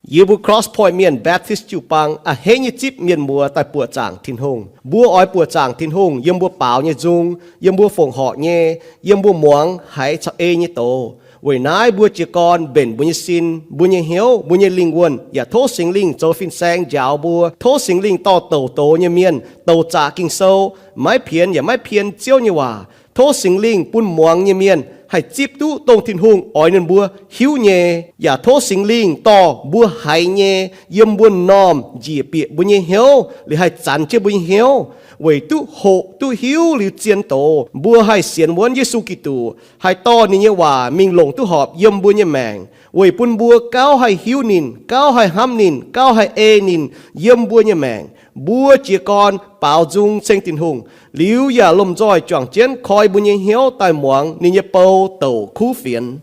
Yie mbuo Cross Point Mienh Baptist jiu-baang a'hneiv nyei zipv mienh muoz daaih buoqc zaangc Tin-Hungh. Mbuo oix buoqc zaangc Tin-Hungh yiem mbuo baaux nyei nzung, yiem mbuo fongc horc nyei, yiem mbuo muangx haiz caux ei nyei doz. Weic naaiv mbuo jiez gorn mbenc mbuo nyei sin, mbuo nyei hnyouv, mbuo nyei lingh wuonh, yaac tov Singx Lingh zoux fin-saeng njaaux mbuo. Tov Singx Lingh dorh douc doz nyei mienh, douc zaqc Ging-Sou, maiv pienx yaac maiv pien Ziouv nyei waac. Tov Singx Lingh bun muangx nyei mienh haih zipv duqv dongh Tin-Hungh oix ninh mbuo hiuv nyei. Yaac tov Singx Lingh dorh mbuo haiz nyei yiem mbuo m'normh njiec bieqc mbuo nyei hnyouv, liuz haih zanx jienv mbuo nyei hnyouv, weic duqv hoqc duqv hiuv liuz zien doz, mbuo haih sienx wuonv Yesu Giduc, haih dorh ninh nyei waac mingh longc duqv horpc yiem mbuo nyei maengc, weic bun mbuo gauh haih hiuv ninh, gauh haih hnamv ninh, gauh haih ei ninh yiem mbuo nyei maengc. Mbuo jiez gorn baaux nzung ceng Tin-Hungh, liuz yaac lomh nzoih juangc jienv koi mbuo nyei hnyouv daaih muangx ninh nyei bou douc kuv fienx.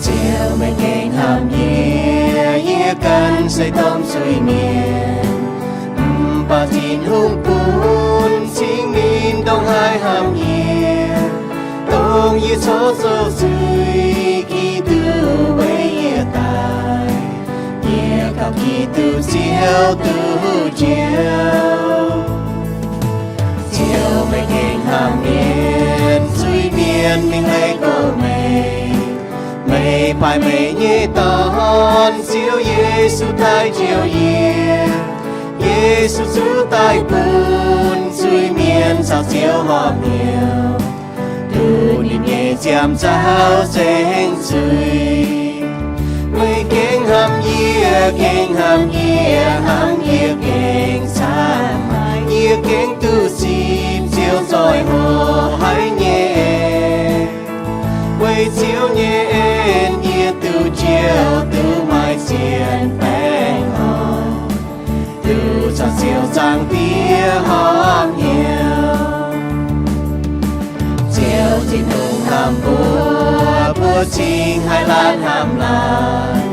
Ziouv, meih gengh hnamv yie, yie ganh se domh zuiz-mienh. Mv baac Tin-Hungh bun Singx Lingh dongh haih hnamv yie, dongh yie corc zoux zuiz, Giduc weic yie daic, yie gauh Giduc Ziouv duqv njoux. Ziouv, meih gengh hnamv mienh, zuiz-mienh mingh leih gox meih. Meih paaiv meih nyei Dorn, Ziouv Yesu, daaih njoux yie. Yesu zuqc daaih bun zuiz-mienh caux Ziouv horpc hnyouv, duqv ninh nyei nziaamv nzauh ceng zuiz. Meih gengh hnamv yie, gengh hnamv yie, hnamv yie gengh camv haic. Yie gengh duqv zipv Ziouv zoih hoc haic nyei. Weic Ziouv nyei en yie duqv njoux, duqv maaih zien baengh orn, duqv caux Ziouv Zaangc Diex horpc hnyouv. Ziouv Tin-Hungh hnamv mbuo, mbuo cingx haih laanh hnamv laanh.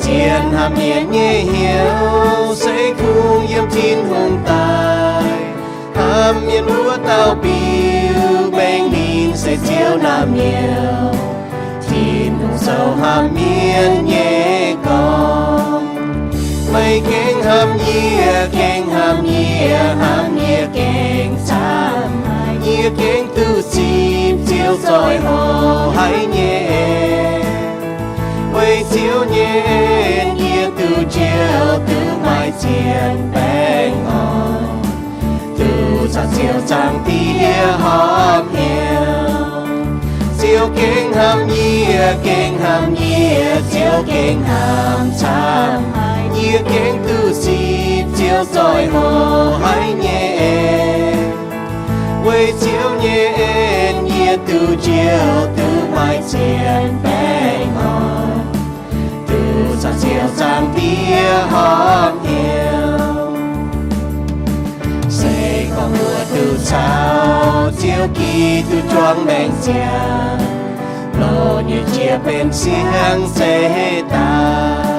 Zien hnamv mienh nyei hnyouv se kungx yiem Tin-Hungh daaih. Hnamv mienh wuov dauh biux mengh ninh se Ziouv naamh nyouz, Tin-Hungh zoux hnamv mienh nyei gorn. Meih gengh hnamv yie, gengh hnamv yie, hnamv yie gengh camv haic. Yie gengh duqv zipv Ziouv zoih hoc haic nyei en. Weic Ziouv nyei en yie duqv njoux, duqv maaih zien baengh orn, duqv caux Ziouv Zaangc Diex horpc hnyouv. Ziouv gengh hnamv yie, gengh hnamv yie, Ziouv gengh hnamv camv haic. Yie gengh duqv zipv Ziouv zoih hoc haic nyei en. Weic Ziouv nyei en yie duqv njoux, duqv maaih zien baengh orn, duqv caux Ziouv Zaangc Diex horpc hnyouv. Se gorngv mbuo duqv caux Ziouv Giduc juangc maengc ziangh, loz nyei jiex benx siang-zeix daaih.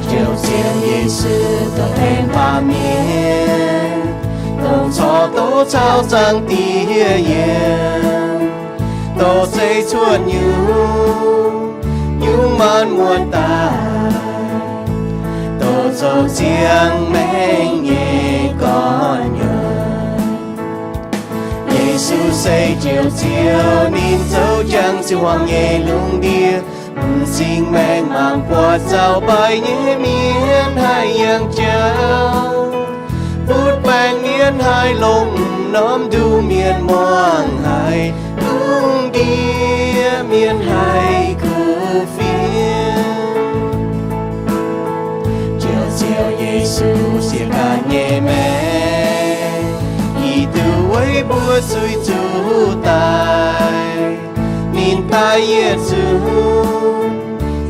Njoux Ziouv Yesu dongh aengx baamh mienh, dongh corc doqc caux Zaangc Diex yiem, doqc zeiv cuotv nyungc, nyungc maanc muotc daaih, doqc zoux ziangh maengc nyei gorn-nyouz. Yesu se Njoux Ziouv, ninh zoux jangx ziouc hmuangx nyei lungh ndiev, m'zing maengh mangc buatc zaux mbaih nyei mienh haih yangh jauv, butv baengc mienh haih longx, norm nduqc mienh muangx haic, lungh ndiev mienh haih mbuo zuiz zuqc daic, ninh daic yietc zungv,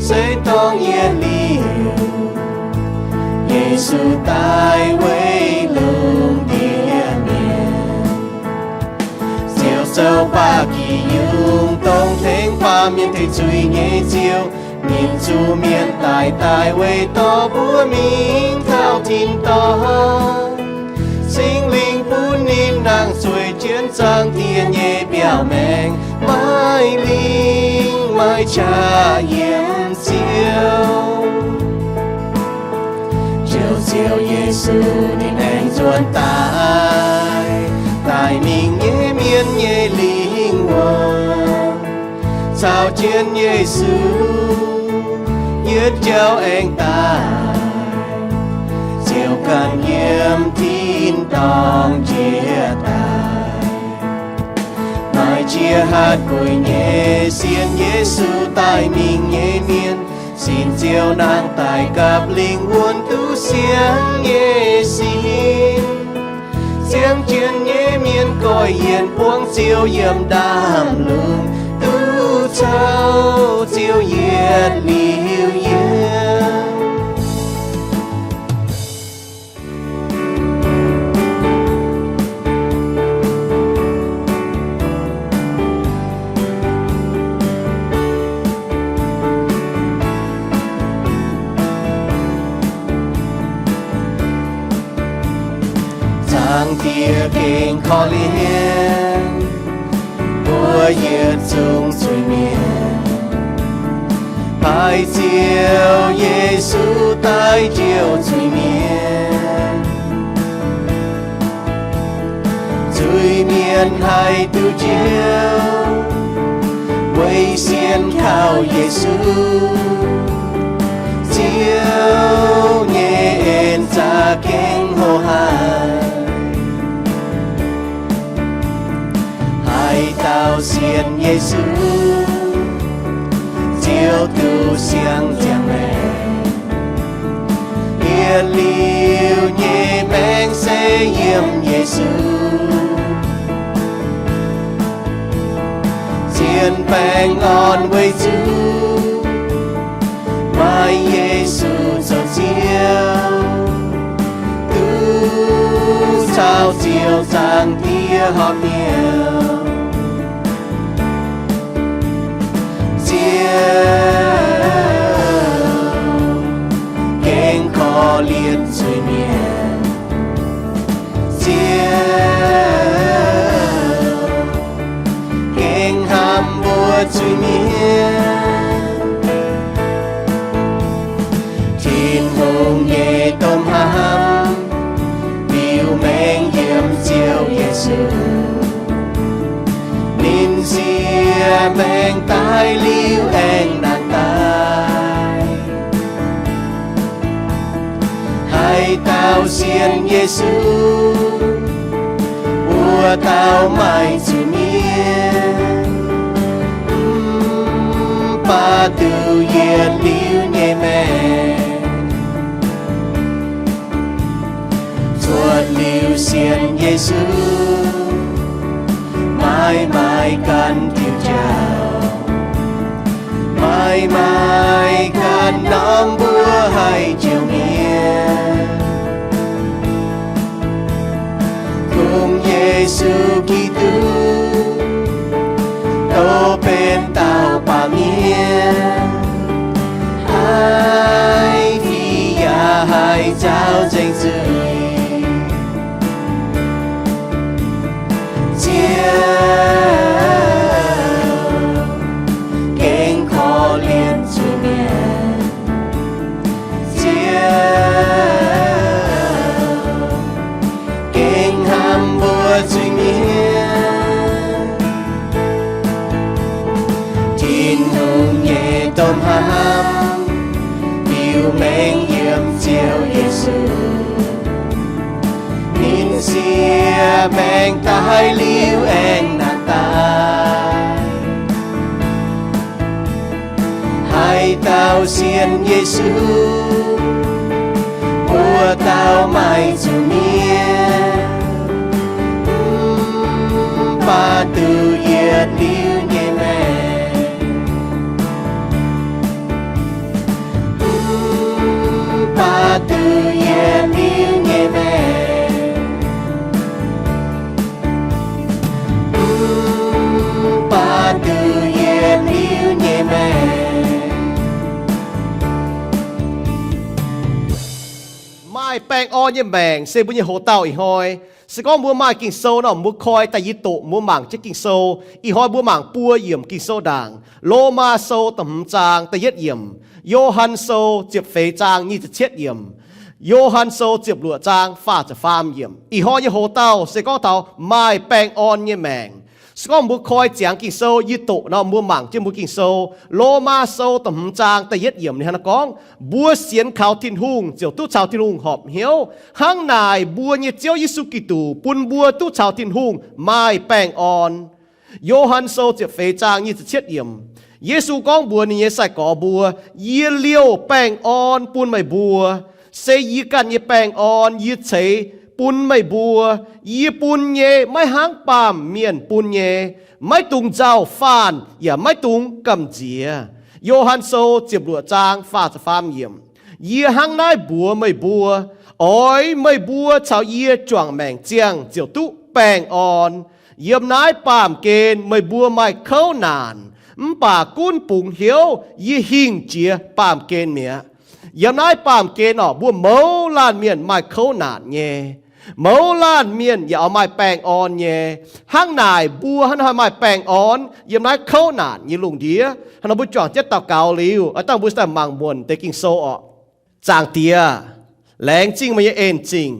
se dorngc yietc liuz, Yesu daic weic lungh ndiev mienh. Ziouv zoux baqc gi yungz dongh tengx baamh mienh tengx zuiz nyei Ziouv, ninh zuqc mienh daaih, daaih weic dorh mbuo mingh taux tin-dorngh. Singx Lingh bun ninh nangh zueiz jienv zaangc Diex nyei biauv-maengx, maaih lingh maaih qaqv yiem Ziouv. Njoux Ziouv Yesu ninh aengx nzuonx daaih, daaih mingh nyei mienh nyei lingh wuonh. Caux jienv Yesu yietc jauv aengx daaih, Ziouv ganh yiem tin-dorngh njiec daaih. Maaih jiex hatc gueix nyei sienx Yesu daaih mingh nyei mienh, sin Ziouv nangh daaih gapv lingh wuonh duqv siangv nyei sin. Ziangh jienv nyei mienh goiv yienc buangv Ziouv yiem ndaamv-lungh, duqv caux Ziouv yietc liuz yiem. Zaangc Diex gengh korv-lienh mbuo yietc zungv zuiz-mienh. Haiz Ziouv Yesu daaih njoux zuiz-mienh. Zuiz-mienh haih duqv njoux, weic sienx kaux Yesu, Ziouv nyei en za'gengh hoqc haic. Haaix dauh sienx Yesu, ziouc duqv siang-ziangh maengc. Yietc liuz nyei maengc se yiem Yesu. Zien baengh orn weic zuqc maaih Yesu zoux Ziouv, duqv caux Ziouv Zaangc Diex horpc hnyouv. Ziouv gengh korv-lienh zuiz-mienh. Ziouv gengh hnamv mbuo zuiz-mienh. Tin-Hungh nyei domh hnamv liuc maengx yiem Ziouv Yesu. Ninh siex maengc daaih liuz aengx nangh daaih. Haaix dauh sienx Yesu, wuov dauh maaih zuiz-mienh, mv baac duqv yietc liuz nyei maengc. Cuotv liuz sienx Yesu, maaih maaih ganh diuc jauv, maaih maaih ganh norm mbuo haih njoux mienh. Kungx Yesu Giduc, dov benx dauh baamh mienh, haih fih yaac haih nzaaux nzengc zuiz. Ziouv gengh korv-lienh zuiz-mienh. Ziouv gengh hnamv mbuo zuiz-mienh. Tin-Hungh nyei domh hnamv liuc maengx yiem Ziouv Yesu. Ninh siex maengc daaih liuz aengx nangh daaih. Haaix dauh sienx Yesu, wuov dauh maaih zuiz-mienh, mv baac duqv yietc liuz nyei maengc. Mv baac duqv yietc liuz nyei maengc. Mv baac duqv yietc liuz nyei maengc. Maaih baengh orn nyei maengc se mbuo nyei hoc-dauh ih hnoi. Se gorngv mbuo maaih Ging-Sou nor, mbuo koi daaih yie doqc mbuo mangc jienv Ging-Sou. Ih hnoi mbuo mangc buo yiemc Ging-Sou ndaangc. Lomaa Sou da'hmz zaang da'yietv yiemc, Yo^han Sou ziepc feix zaang nyic ziepc cietv yiemc, Yo^han Sou ziepc luoqc zaang faah ziepc faam yiemc. Ih hnoi nyei hoc-dauh se gorngv taux maaih baengh orn nyei maengc. Se gorngv mbuo koi ziangx Ging-Sou, yie doqc nor mbuo mangc jienv mbuo Ging-Sou. Lomaa Sou da'hmz zaang da'yietv yiemc ninh hnangv naaiv gorngv, mbuo sienx kaux Tin-Hungh ziouc duqv caux Tin-Hungh horpc hnyouv. Hnangv naaic mbuo nyei Ziouv Yesu Giduc bun mbuo duqv caux Tin-Hungh maaih baengh orn. Yo^han Sou ziepc feix zaang nyic ziepc cietv yiemc, Yesu gorngv mbuox ninh nyei sai-gorx mbuo, yie liouh baengh orn bun meih mbuo. Se yie ganh nyei baengh orn yie ceix bun meih mbuo. Yie bun nyei maiv hnangv baamh mienh bun nyei. Maiv dungx nzauh faanh yaac maiv dungx gamh nziex. Yo^han Sou ziepc luoqc zaang faah ziepc faam yiemc, yie hnangv naaiv mbuox meih mbuo, oix meih mbuo caux yie juangc maengc ziangh ziouc duqv baengh orn. Yiem naaiv baamh gen meih mbuo maaih kouv naanc, mv baac gunv bungx hnyouv, yie hingh jiex baamh gen mi'aqv. Yiem naaiv baamh gen orqc, mbuo mouz laanh mienh maaih kouv naanc nyei. Mouz laanh mienh yaac oix maaih baengh orn nyei. Hnangv naaic mbuo hnangv haaix maaih baengh orn yiem naaiv kouv naanc nyei lungh ndiev? Hnangv nor mbuo juangc jienv daux gaux liuz, oix dangh mbuo daaih mangc muonc deix Ging-Sou orqc. Zaangc Diex, laengz zingh meih nyei en-zingh.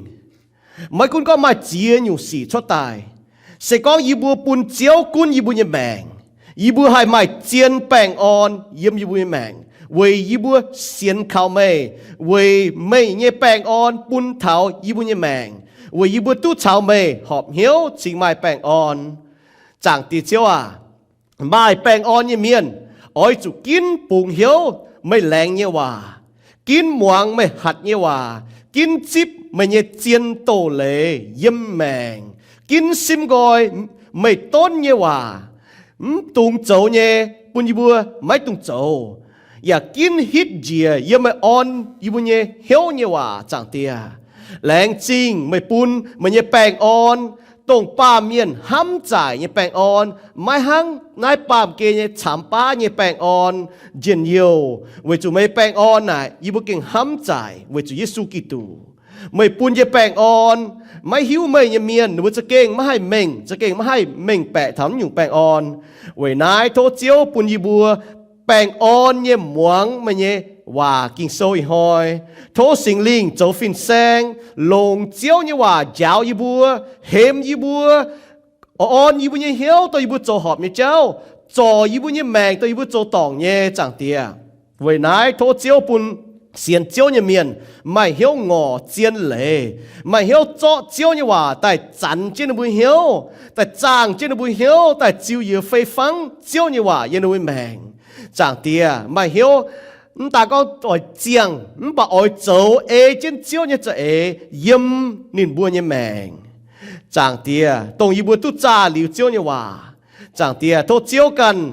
Maiv gunv gorngv maaih ziex nyungc sic cuotv daaih, se gorngv yie mbuo bun Ziouv gunv yie mbuo nyei maengc, yie mbuo haih maaih zien baengh orn yiem yie mbuo nyei maengc, weic yie mbuo sienx kaux meih, weic meih nyei baengh orn bun taux yie mbuo nyei maengc, weic yie mbuo duqv caux meih horpc hnyouv cingx maaih baengh orn. Zaangc Diex Ziouv aac, maaih baengh orn nyei mienh oix zuqc ginv bungx hnyouv meih laengz nyei waac, ginv muangx meih hatc nyei waac, ginv zipv meih nyei zien doz-leiz yiem maengc, ginv simv nqoi meih donv nyei waac. Mv dungx zoux nyei, bun yie mbuo maiv dungx zoux, yaac ginv hitv njiec yiem meih orn yie mbuo nyei hnyouv nyei waac. Zaangc Diex, laengz zingh meih bun meih nyei baengh orn, dongh baamh mienh hnamv zaaic nyei baengh orn, maiv hnangv naaiv baamh gen nyei camx baav nyei baengh orn, njien-youh. Weic zuqc meih nyei baengh orn naaic yie mbuo gengh hnamv zaaic weic zuqc Yesu Giduc. Meih bun nyei baengh orn, maiv hiuv meih nyei mienh ninh mbuo za'gengh maiv haih mengh, za'gengh maiv haih mengh baeqc taux naaiv nyungc baengh orn. Weic naaiv tov Ziouv bun yie mbuo baengh orn nyei muangx meih nyei waac Ging-Sou ih hnoi. Tov Singx Lingh zoux fin-saeng, longc Ziouv nyei waac njaaux yie mbuo, hemx yie mbuo, orn yie mbuo nyei hnyouv dongh yie mbuo zoux horpc nyei jauv, zorc yie mbuo nyei maengc dongh yie mbuo zoux dorngc nyei. Zaangc Diex, weic naaiv tov Ziouv bun sienx Ziouv nyei mienh maaih hnyouv ngorc zien leiz, maaih hnyouv zorqv Ziouv nyei waac daaih zanx jienv ninh mbuo hnyouv, daaih zaangh jienv ninh mbuo hnyouv, daaih ziux yiez fei fangv Ziouv nyei waac yiem ninh mbuo maengc. Zaangc Diex, maaih hnyouv mv daaih gorngv oix ziangh, mv baac oix zoux ei jienv Ziouv nyei za'eix yiem ninh mbuo nyei maengc. Zaangc Diex, dongh yie mbuo duqv zaah liuz Ziouv nyei waac, Zaangc Diex, tov Ziouv ganh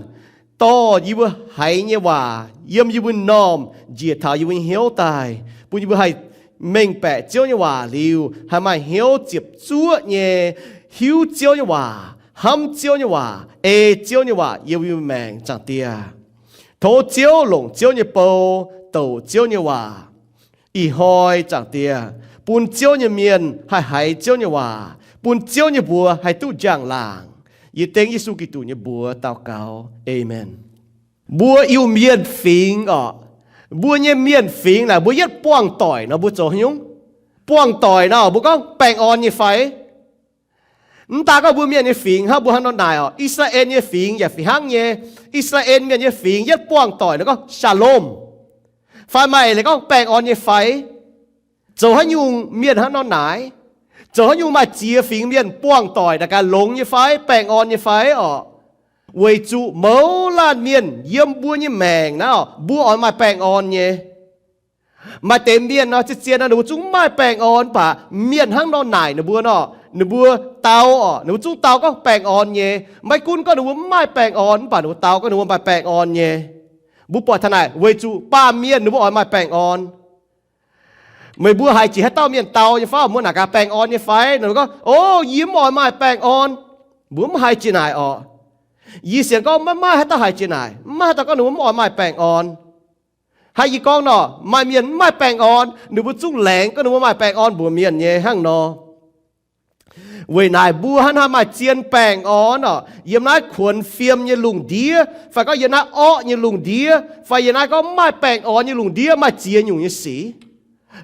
dorh yie mbuo haiz nyei waac yiem yie mbuo normh njiec taux yie mbuo nyei hnyouv daaih, bun yie mbuo haih mengh baeqc Ziouv nyei waac liuz, haih maaih hnyouv ziepc zuoqv nyei hiuv Ziouv nyei waac, hnamv Ziouv nyei waac, ei Ziouv nyei waac yiem yie mbuo maengc. Zaangc Diex, tov Ziouv longc Ziouv nyei bou douc Ziouv nyei waac. Ih hnoi, Zaangc Diex, bun Ziouv nyei mienh haih haiz Ziouv nyei waac, bun Ziouv nyei mbuox haih duqv njang-laangc. Yie dengv Yesu Giduc nyei mbuox daux gaux. Aamen. Mbuo Iu-Mienh fingx orqc, mbuo nyei mienh fingx naaic, mbuo yietv buangh doic nor mbuo zoux haaix nyungc? Buangh doic nor mbuo gorngv baengh orn nyei fai? Mv daaih gorngv mbuo mienh nyei fingx hnangv, mbuo hnangv nor naaic orqc, I^saa^laa^en nyei fingx yaac fih hnangv nyei. I^saa^laa^en mienh nyei fingx yietv buangh doic nor gorngv shalom, fai maaih leiz gorngv baengh orn nyei fai? Zoux haaix nyungc mienh hnangv nor naaic? Zoux haaix nyungc maaih ziex fingx mienh buangh doic naaic gaax longx nyei fai, baengh orn nyei fai orqc? Weic zuqc mouz laanh mienh yiem mbuo nyei maengc naaiv orqc, mbuo oix maaih baengh orn nyei. Maaih deix mienh nor, zien-zien nor ninh mbuo zungv mv maaih baengh orn, mv baac mienh hnangv nor naaic ninh mbuo nor, ninh mbuo dau orqc, ninh mbuo zungv dau gorngv baengh orn nyei. Maiv gunv gorngv ninh mbuo mv maaih baengh orn, mv baac ninh mbuo dau gorngv ninh mbuo maaih baengh orn nyei. Mbuo buatc taux naaic weic zuqc baamh mienh ninh mbuo oix maaih baengh orn. Meih mbuo haiz jiex haaix dauh mienh dau nyei fai? Mbuo naaic gaax, baengh orn nyei fai? Ninh mbuo gorngv, O, yie mv oix maaih baengh orn. Mbuo mv haiz jiex naaic orqc. Yie sienx gorngv maiv maaih haaix dauh haiz jiex naaic, mv maaih haaix dauh gorngv ninh mbuo mv oix maaih baengh orn. Hnangv yie gorngv nor, maaih mienh mv maaih baengh orn, ninh mbuo zungv laengz gorngv ninh mbuo maaih baengh orn mbuox mienh nyei hnangv nor. Weic naaic mbuo hnangv haaix maaih zien baengh orn orqc, yiem naaiv kuonx fiem nyei lungh ndiev, fai gorngv yiem naaiv orqv nyei lungh ndiev, fai yiem naaiv gorngv mv maaih baengh orn nyei lungh ndiev, maaih ziex nyungc nyei sic.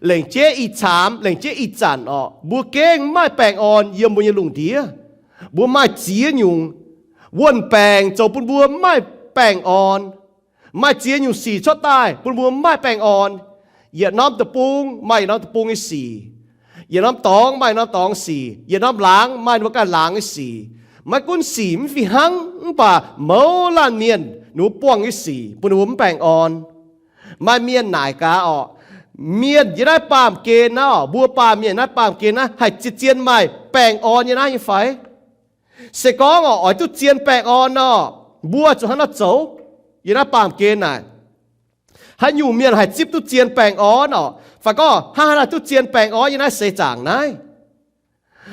Lengc jeiv ih caamx, lengc jeiv ih zanc orqc, mbuo gengh mv maaih baengh orn yiem mbuo nyei lungh ndiev. Mbuo maaih ziex nyungc wuon-baengc zoux bun mbuo mv maaih baengh orn. Maaih ziex nyungc sic cuotv daaih bun mbuo mv maaih baengh orn. Yietc norm deic-bung maaih yietc norm deic-bung nyei sic. Yietc norm dorngx maaih yietc norm dorngx sic. Yietc norm laangz maaih ninh mbuo ganh laangz nyei sic. Maiv gunv sic mv fih hnangv, mv baac mouz laanh mienh ninh mbuo buangh nyei sic bun ninh mbuo mv baengh orn. Maaih mienh naaic gaax orqc, mienh yiem naaiv baamh gen naaiv orqc, mbuo baamh mienh naaiv baamh gen naaiv haih zien-zien maaih baengh orn nyei naaiv nyei fai? Se gorngv orqc, oix duqv zien baengh orn nor, mbuo zuqc hnangv naaiv zoux. Yiem naaiv baamh gen naaic, haaix nyungc mienh haih zipv duqv zien baengh orn orqc? Fai gorngv hnangv haaix nor duqv zien baengh orn yiem naaiv seix zaangc naaiv?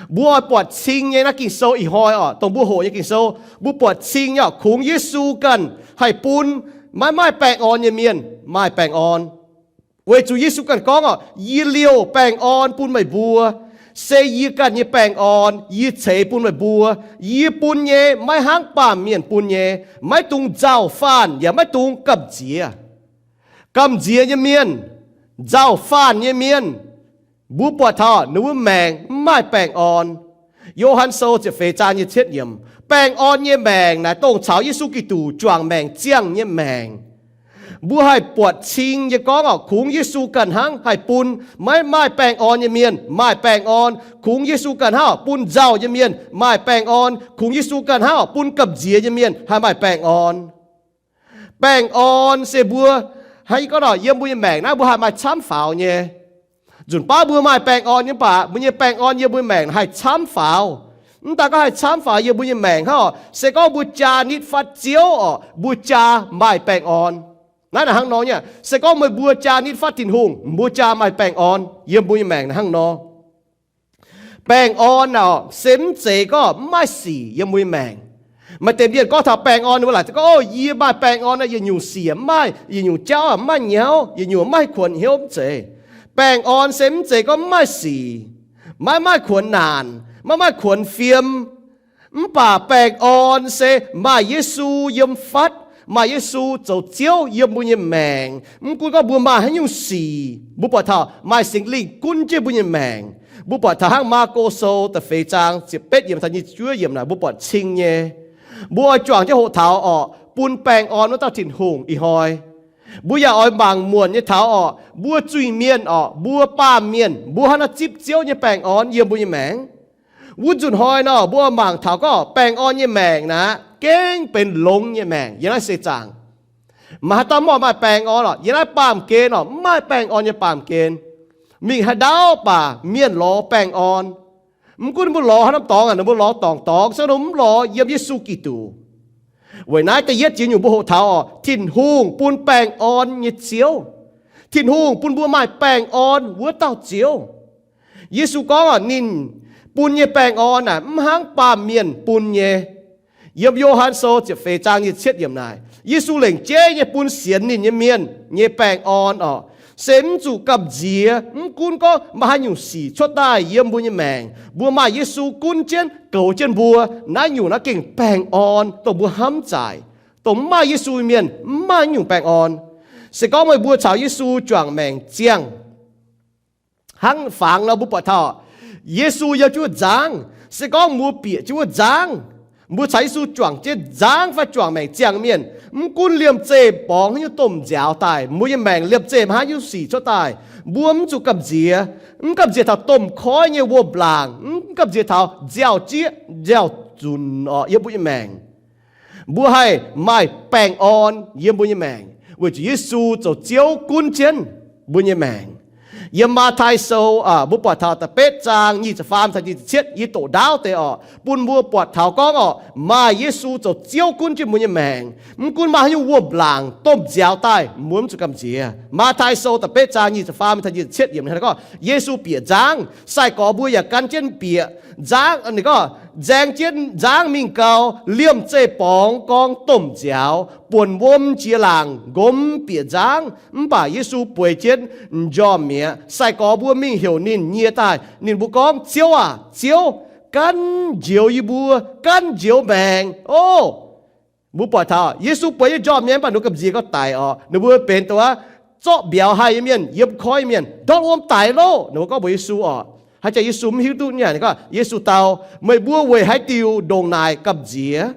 Mbuo oix buatc cing nyei naaiv Ging-Sou ih hnoi orqc, dongh mbuo hoqc nyei Ging-Sou, mbuo buatc cing nyei orqc, kungx Yesu ganh haih bun maiv maaih baengh orn nyei mienh maaih baengh orn. Weic zuqc Yesu ganh gorngv orqc, Yie liouh baengh orn bun meih mbuo. Se yie ganh nyei baengh orn yie ceix bun meih mbuo. Yie bun nyei maiv hnangv baamh mienh bun nyei, maiv dungx nzauh faanh yaac maiv dungx gamh nziex. Gamh nziex nyei mienh, nzauh faanh nyei mienh, mbuo buatc taux ninh mbuo maengc mv maaih baengh orn. Yo^han Sou ziepc feix zaang nyei cietv yiemc, baengh orn nyei maengc naaic dongh caux Yesu Giduc juangc maengc ziangh nyei maengc. Mbuo haih buatc cing nyei gorngv orqc, kungx Yesu ganh hnangv haih bun maiv maaih baengh orn nyei mienh maaih baengh orn. Kungx Yesu ganh hnangv orqc bun nzauh nyei mienh maaih baengh orn. Kungx Yesu ganh hnangv orqc bun gamh nziex nyei mienh haih maaih baengh orn. Baengh orn se mbuo, hnangv yie gorngv nor, yiem mbuo nyei maengc naaiv mbuo haih maaih camv faaux nyei. Nzunc baav mbuo maaih baengh orn nyei, mv baac mbuo nyei baengh orn yiem mbuo nyei maengc haih camv faaux. Mv daaih gorngv haih camv faaux yiem mbuo nyei maengc hnangv orqc, se gorngv mbuo jaa nitv fatv Ziouv orqc, mbuo jaa maaih baengh orn. Naaiv naaic hnangv nor nyei, se gorngv meih mbuo jaa nitv fatv Tin-Hungh, mbuo jaa maaih baengh orn yiem mbuo nyei maengc naaiv hnangv nor. Baengh orn orqc, se mv zeiz gorngv mv maaih sic yiem mbuo nyei maengc. Maaih deix mienh gorngv taux baengh orn, ninh mbuo laaic gorngv, O, yie maaih baengh orn, yietc nyungc sic mv maaih, yietc nyungc jauv mv maaih nyauv, yietc nyungc mv maaih kuonx hnyouv, mv zeiz. Baengh orn se mv zeiz gorngv mv maaih sic, maiv maaih kuonx naanc, maiv maaih kuonx fiem. Mv baac baengh orn se maaih Yesu yiem fatv, maaih Yesu zoux Ziouv yiem mbuo nyei maengc. Mv gunv gorngv mbuo maaih haaix nyungc sic, mbuo buatc taux maaih Singx Lingh gunv jienv mbuo nyei maengc. Mbuo buatc taux hnangv Maako Sou da'feix zaang ziepc betv yiemc taux nyic ziepc juov yiemc naaic, mbuo buatc cing nyei. Mbuo oix juangc jienv hoqc taux orqc, bun baengh orn wuov dauh Tin-Hungh ih hnoi. Mbuo yaac oix mangc muonc nyei taux orqc, mbuo zuiz-mienh orqc, mbuo baamh mienh, mbuo hnangv naaiv zipv Ziouv nyei baengh orn yiem mbuo nyei maengc. Wuov nzunc hnoi nor, mbuo mangc taux gorngv baengh orn nyei maengc naaic, gengh benx longx nyei maengc yiem naaiv seix zaangc. Maaih haaix dauh mv oix maaih baengh orn orqc? Yiem naaiv baamh gen orqc, mv maaih baengh orn nyei baamh gen. Mingh haaix ndau baac mienh lorz baengh orn. Mv gunv ninh mbuo lorz haaix norm dorngx, ninh mbuo lorz dorngc dorngx, se ninh mv lorz yiem Yesu Giduc. Weic naaiv da'yietv jiex nyungc mbuo hoqc taux orqc, Tin-Hungh bun baengh orn nyei Ziouv. Tin-Hungh bun mbuo maaih baengh orn wuov dauh Ziouv. Yesu gorngv orqc, ninh bun nyei baengh orn naaic mv hnangv baamh mienh bun nyei. Yiem Yo^han Sou ziepc feix zaang nyic ziepc cietv yiemc naaic, Yesu lengc jeiv nyei bun sienx ninh nyei mienh nyei baengh orn orqc, se mv zuqc gamh nziex. Mv gunv gorngv maaih haaix nyungc sic cuotv daaih yiem mbuo nyei maengc, mbuo maaih Yesu gunv jienv goux jienv mbuo, naaiv nyungc naaiv gengh baengh orn dongh mbuo hnamv zaaic, dongh mv maaih Yesu nyei mienh mv maaih nyungc baengh orn. Se gorngv meih mbuo caux Yesu juangc maengc ziangh, hnangv fangx nor mbuo buatc taux Yesu yiem jienv wuov nzangv. Se gorngv mbuo bieqc jienv wuov nzangv, mbuo caux Yesu juangc jienv nzangv fai juangc maengc ziangh mienh, mv gunv liemh zeih borngz haaix nyungc domh nziaaux daaih, mbuo nyei maengc liemh zeih maaih haaix nyungc sic cuotv daaih, mbuo mv zuqc gamh nziex. Mv gamh nziex taux domh koiv nyei wuom-laangc, mv gamh nziex taux nziaaux-jieqv nziaaux-zunc orqc yiem mbuo nyei maengc. Mbuo haih maaih baengh orn yiem mbuo nyei maengc weic zuqc Yesu zoux Ziouv gunv jienv mbuo nyei maengc. Yiem Matv^tai Sou, mbuo buatc taux da'betv zaang nyic ziepc faam taux nyic ziepc cietv, yie doqc ndaauv deix orqc, bun mbuo buatc taux gorngv orqc, maaih Yesu zoux Ziouv gunv jienv mbuo nyei maengc. Mv gunv maaih haaix nyungc wuom-laangc domh nziaaux daaih, mbuo mv zuqc gamh nziex. Matv^tai Sou da'betv zaang nyic ziepc faam taux nyic ziepc cietv yiemc gorngv, Yesu bieqc nzangv, sai-gorx mbuo yaac gan jienv bieqc nzangv. Ninh gorngv, nzaeng jienv nzangv mingh gau, liemh zeih borngz gorngv domh nziaaux, buonc wuom jiex laangc, nqomz bieqc nzangv. Mv baac Yesu bueix jienv m'njormh mi'aqv. Sai-gorx mbuo mingh heuc ninh nyie daaih. Ninh mbuo gorngv, Ziouv aah! Ziouv! Gan njoux yie mbuo, gan njoux maengc oc. Mbuo buatc taux Yesu bueix nyei m'njormh mi'aqv, mv baac ninh mbuo gamh nziex gorngv daic orqc. Ninh mbuo benx dongh wuov zorqv mbiauz haih nyei mienh, yiem koiv nyei mienh, ndortv wuom daic loh. Ninh mbuo gorngv mbuox Yesu orqc. Haaix jangx Yesu mv hiuv duqv nyei, ninh gorngv, Yesu dau, Meih mbuo weic haaix diuc ndongc naaic gamh nziex?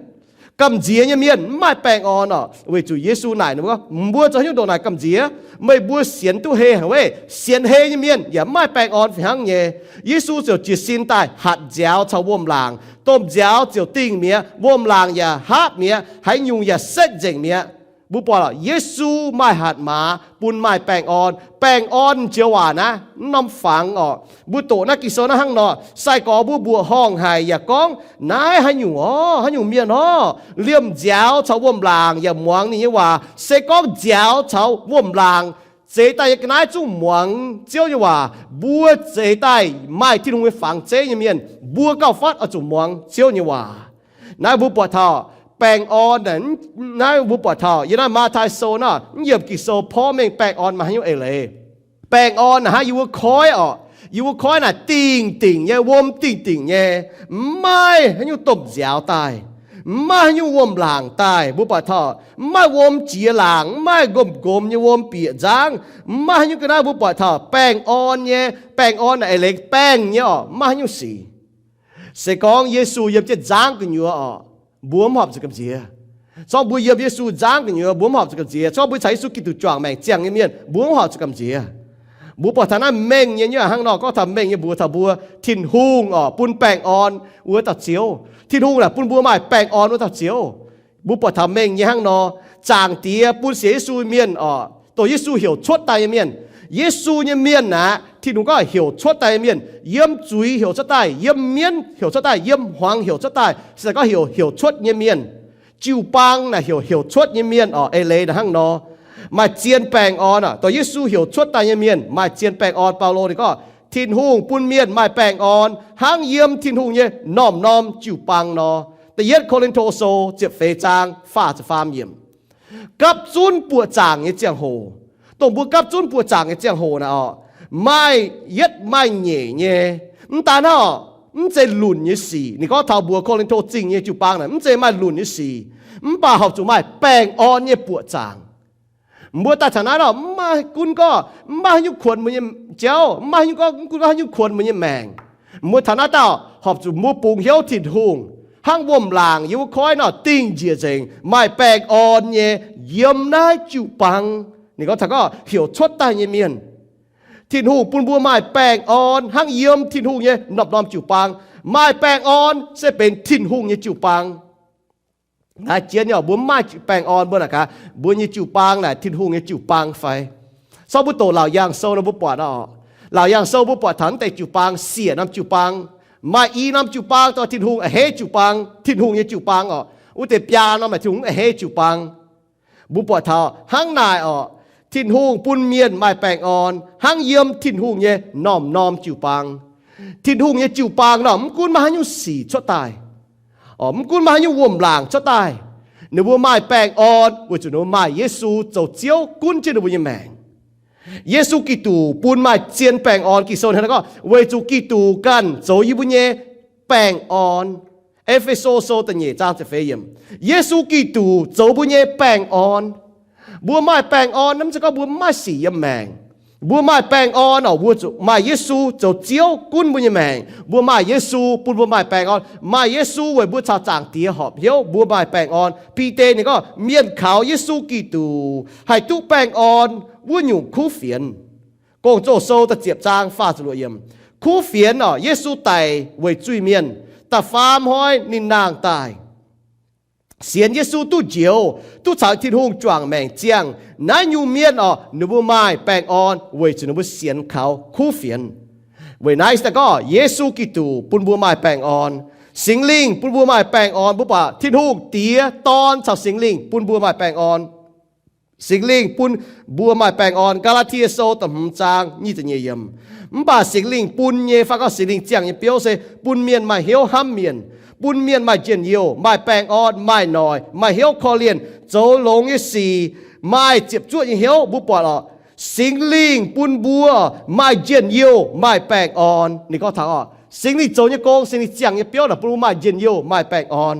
Gamh nziex nyei mienh mv maaih baengh orn orqc. Weic zuqc Yesu naaic ninh mbuo gorngv, Mbuo zoux haaix nyungc ndongc naaic gamh nziex? Meih mbuo sienx duqv heh haic weic? Sienx heh nyei mienh yaac mv maaih baengh orn fih hnangv nyei. Yesu ziouc jiez sin daaih hatc nziaaux caux wuom-laangc. Domh nziaaux ziouc dingh mi'aqv, wuom-laangc yaac haapv mi'aqv, haaix nyungc yaac setv nzengc mi'aqv. Mbuo buatc lorqc, Yesu maaih hatc maaz bun maaih baengh orn. Baengh orn joux waac naaiv mv norm fangx orqc. Mbuo doqc naaiv Ging-Sou naaiv hnangv nor, sai-gorx mbuo mbuoqc horngh haic yaac gorngv, Naaiv haaix nyungc orv? Haaix nyungc mienh orv? Liemh nziaaux caux wuom-laangc yaac muangx ninh nyei waac. Se gorngv nziaaux caux wuom-laangc zeix daaih nyei ga'naaiv zungv muangx Ziouv nyei waac, mbuo zeix daaih maaih Tin-Hungh nyei fangx zeiv nyei mienh, mbuo gauh fatv oix zuqc muangx Ziouv nyei waac. Naaiv mbuo buatc taux baengh orn, naaiv mbuo buatc taux yiem naaiv Matv^tai Sou naaiv, mv yiemc Ging-Sou porv mengh baengh orn maaih haaix nyungc eix leiz. Baengh orn naaic hnangv yie mbuo koiv orqc. Yie mbuo koiv naaic dingh dingc nyei, wuom dingh dingc nyei, mv maaih haaix nyungc domh nziaaux daaih, mv maaih haaix nyungc wuom-laangc daaih. Mbuo buatc taux mv maaih wuom jiex laangc, mv maaih nqomz-nqomz nyei wuom bieqc nzangv, mv maaih haaix nyungc ga'naaiv. Mbuo buatc taux baengh orn nyei, baengh orn naaic eix leiz baengh nyei orqc, mv maaih haaix nyungc sic. Se gorngv Yesu yiem jienv nzangv gu'nyuoz orqc, mbuo mv horpc zuqc gamh nziex. Zorngv mbuo yiem Yesu nzangv gu'nyuoz, mbuo mv horpc zuqc gamh nziex. Zorngv mbuo caux Yesu Giduc juangc maengc ziangh nyei mienh, mbuo mv horpc zuqc gamh nziex. Mbuo buatc taux naaiv mengh nyei, nyei hnangv nor gorngv taux mengh nyei, mbuox taux mbuo Tin-Hungh orqc, bun baengh orn wuov dauh Ziouv. Tin-Hungh naaic bun mbuo maaih baengh orn wuov dauh Ziouv. Mbuo buatc taux mengh nyei hnangv nor, Zaangc Diex bun sienx Yesu mienh orqc, dongh Yesu heuc cuotv daaih nyei mienh. Yesu nyei mienh aeqv, Tin-Hungh gorngv heuc cuotv daaih nyei mienh, yiem zuiz heuc cuotv daaih, yiem mienv heuc cuotv daaih, yiem hmuangx heuc cuotv daaih, se gorngv heuc, heuc cuotv nyei mienh. Jiu-baang naaic heuc, heuc cuotv nyei mienh orqc. Eix leiz naaic hnangv nor, maaih zien baengh orn orqc. Dongh Yesu heuc cuotv daaih nyei mienh maaih zien baengh orn. Baulo ninh gorngv, Tin-Hungh bun mienh maaih baengh orn hnangv yiem Tin-Hungh nyei norm-norm jiu-baang nor. Da'yietv Ko^lin^to Sou ziepc feix zaang faah ziepc faam yiemc. Gapv zunv buoqc zaangc nyei ziangh hoc, dongh mbuo gapv zunv buoqc zaangc nyei ziangh hoc naaic orqc, maaih yietv maaih nyeic nyei. Mv daan hnangv orqc, mv zeiz lunc nyei sic. Ninh gorngv taux mbuox Ko^lin^to Zingh nyei jiu-baang naaic, mv zeiz maaih lunc nyei sic, mv baac horpc zuqc maaih baengh orn nyei buoqc zaangc. Mbuo daaih taux naaiv orqc, mv maaih gunv gorngv mv maaih haaix nyungc kuonx mbuo nyei jauv, mv maaih haaix nyungc gorngv, mv gunv gorngv haaix nyungc kuonx mbuo nyei maengc. Mbuo taux naaiv dauh horpc zuqc mbuo bungx hnyouv Tin-Hungh hnangv wuom-laangc yiem wuov koiv nor dingh njiec nzengc, maaih baengh orn nyei yiem naaiv jiu-baang. Ninh gorngv taux gorngv heuc cuotv daaih nyei mienh, Tin-Hungh bun mbuo maaih baengh orn hnangv yiem Tin-Hungh nyei norm-norm jiu-baang. Maaih baengh orn se benx Tin-Hungh nyei jiu-baang. Naaiv jien nyei orqc, mbuo mv maaih baengh orn, mbuo naaic gaax, mbuo nyei jiu-baang naaic Tin-Hungh nyei jiu-baang fai? Zorqv mbuo doqc Laauc Yaangh Sou nor mbuo buatc orqc. Laauc Yaangh Sou mbuo buatc taux naaiv deix jiu-baang, siec norm jiu-baang. Maaih i norm jiu-baang dongh Tin-Hungh a'hneiv jiu-baang, Tin-Hungh nyei jiu-baang orqc. Wuov deix biaa norm naaic Tin-Hungh mv a'hneiv jiu-baang. Mbuo buatc taux hnangv naaic orqc, Tin-Hungh bun mienh maaih baengh orn hnangv yiem Tin-Hungh nyei norm-norm jiu-baang. Tin-Hungh nyei jiu-baang nor mv gunv maaih haaix nyungc sic cuotv daaih, mv gunv maaih haaix nyungc wuom-laangc cuotv daaih, ninh mbuo maaih baengh orn weic zuqc ninh mbuo maaih Yesu zoux Ziouv gunv jienv ninh mbuo nyei maengc. Yesu Giduc bun maaih zien baengh orn. Ging-Sou hnangv naaiv gorngv, weic zuqc Giduc ganh zoux yie mbuo nyei baengh orn. E^fe^so Sou da'nyeic zaang ziepc feix yiemc. Yesu Giduc zoux mbuo nyei baengh orn. Mbuo maaih baengh orn mv zeiz gorngv mbuo mv maaih sic yiem maengc. Mbuo maaih baengh orn orqc, mbuo zuqc maaih Yesu zoux Ziouv gunv mbuo nyei maengc. Mbuo maaih Yesu bun mbuo maaih baengh orn. Maaih Yesu weic mbuo caux Zaangc Diex horpc hnyouv, mbuo maaih baengh orn. Bide ninh gorngv, mienh kaux Yesu Giduc haih duqv baengh orn wuov nyungc kuv fienx. Gong-Zoh Sou da'ziepc zaang faah ziepc luoqc yiemc. Kuv fienx orqc, Yesu daic weic zuiz-mienh, da'faam hnoi ninh nangh daaih. Sienx Yesu duqv njoux, duqv caux Tin-Hungh juangc maengc ziangh, naaiv nyungc mienh oc, ninh mbuo maaih baengh orn weic zuqc ninh mbuo sienx kaux kuv fienx. Weic naaiv se daaih gorngv Yesu Giduc bun mbuo maaih baengh orn. Singx Lingh bun mbuo maaih baengh orn. Mbuo buatc Tin-Hungh Diex, Dorn caux Singx Lingh bun mbuo maaih baengh orn. Singx Lingh bun mbuo maaih baengh orn. Gaa^laa^tie Sou da'hmz zaang nyic ziepc nyeic yiemc. Mv baac Singx Lingh bun nyei, fai gorngv Singx Lingh ziangh nyei biouv se bun mienh maaih hnyouv hnamv mienh, bun mienh maaih njien-youh, maaih baengh orn, maaih noic, maaih hnyouv korv-lienh, zoux longx nyei sic, maaih ziepc zuoqv nyei hnyouv. Mbuo buatc oc, Singx Lingh bun mbuo maaih njien-youh, maaih baengh orn. Ninh gorngv taux oc, Singx Lingh zoux nyei gong, Singx Lingh ziangh nyei biouv naaic bun mbuo maaih njien-youh, maaih baengh orn.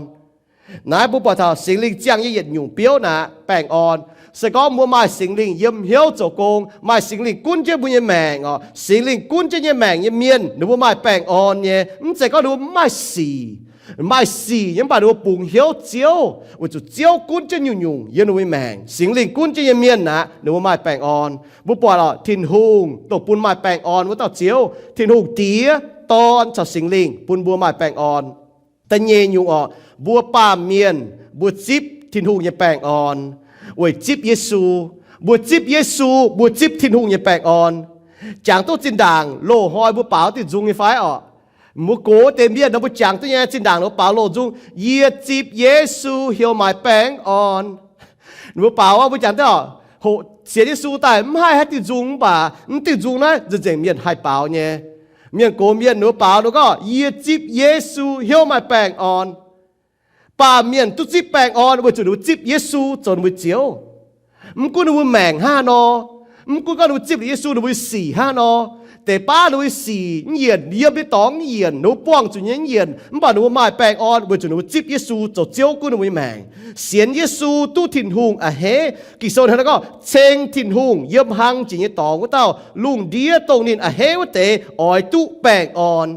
Naaiv mbuo buatc taux Singx Lingh ziangh nyei yietc nyungc biouv naaic, baengh orn. Se gorngv mbuo maaih Singx Lingh yiem hnyouv zoux gong, maaih Singx Lingh gunv jienv mbuo nyei maengc oc, Singx Lingh gunv jienv nyei maengc nyei mienh, ninh mbuo maaih baengh orn nyei. Mv zeiz gorngv ninh mbuo mv maaih sic, maaih sic nyei, mv baac ninh mbuo bungx hnyouv Ziouv, weic zuqc Ziouv gunv jienv nyungc-nyungc yiem ninh mbuo nyei maengc. Singx Lingh gunv jienv nyei mienh naaic, ninh mbuo maaih baengh orn. Mbuo buatc oc, Tin-Hungh dongh bun maaih baengh orn wuov dauh Ziouv, Tin-Hungh Diex, Dorn caux Singx Lingh bun mbuo maaih baengh orn. Da'nyeic nyungc oc, mbuo baamh mienh mbuo zipv Tin-Hungh nyei baengh orn weic zipv Yesu. Mbuo zipv Yesu, mbuo zipv Tin-Hungh nyei baengh orn. Jangx duqv zinh ndaangc loz-hnoi mbuo baaux diuh nzung nyei fai oc? Mbuo gox deix mienh nor mbuo jangx duqv nyei. Zinh ndaangc ninh mbuo baaux loz-nzung, Yie zipv Yesu heuc maaih baengh orn. Ninh mbuo baaux wuov, mbuo jangx duqv oc, hoqc sienx Yesu daaih mv haih haaix diuh nzung, mv baac mv diuh nzung naaiv nzengc-nzengc mienh haih baaux nyei. Mienh gox mienh ninh mbuo baaux ninh mbuo gorngv, Yie zipv Yesu heuc maaih baengh orn. Baamh mienh duqv zipv baengh orn weic zuqc ninh mbuo zipv Yesu zoux ninh mbuo Ziouv. Mv gunv ninh mbuo maengc hnangv haaix nor, mv gunv gorngv ninh mbuo zipv liuz Yesu ninh mbuo sic hnangv haaix nor, deix baav ninh mbuo sic mv yienc, yiem nyei dorngx mv yienc, ninh mbuo buangh zuqc nyei mv yienc, mv baac ninh mbuo maaih baengh orn weic zuqc ninh mbuo zipv Yesu zoux Ziouv gunv ninh mbuo nyei maengc. Sienx Yesu duqv Tin-Hungh a'hneiv. Ging-Sou hnangv naaiv gorngv, Ceng Tin-Hungh yiem hlang jiex nyei dorngx wuov dauh, lungh ndiev dongh ninh a'hneiv wuov deix oix duqv baengh orn.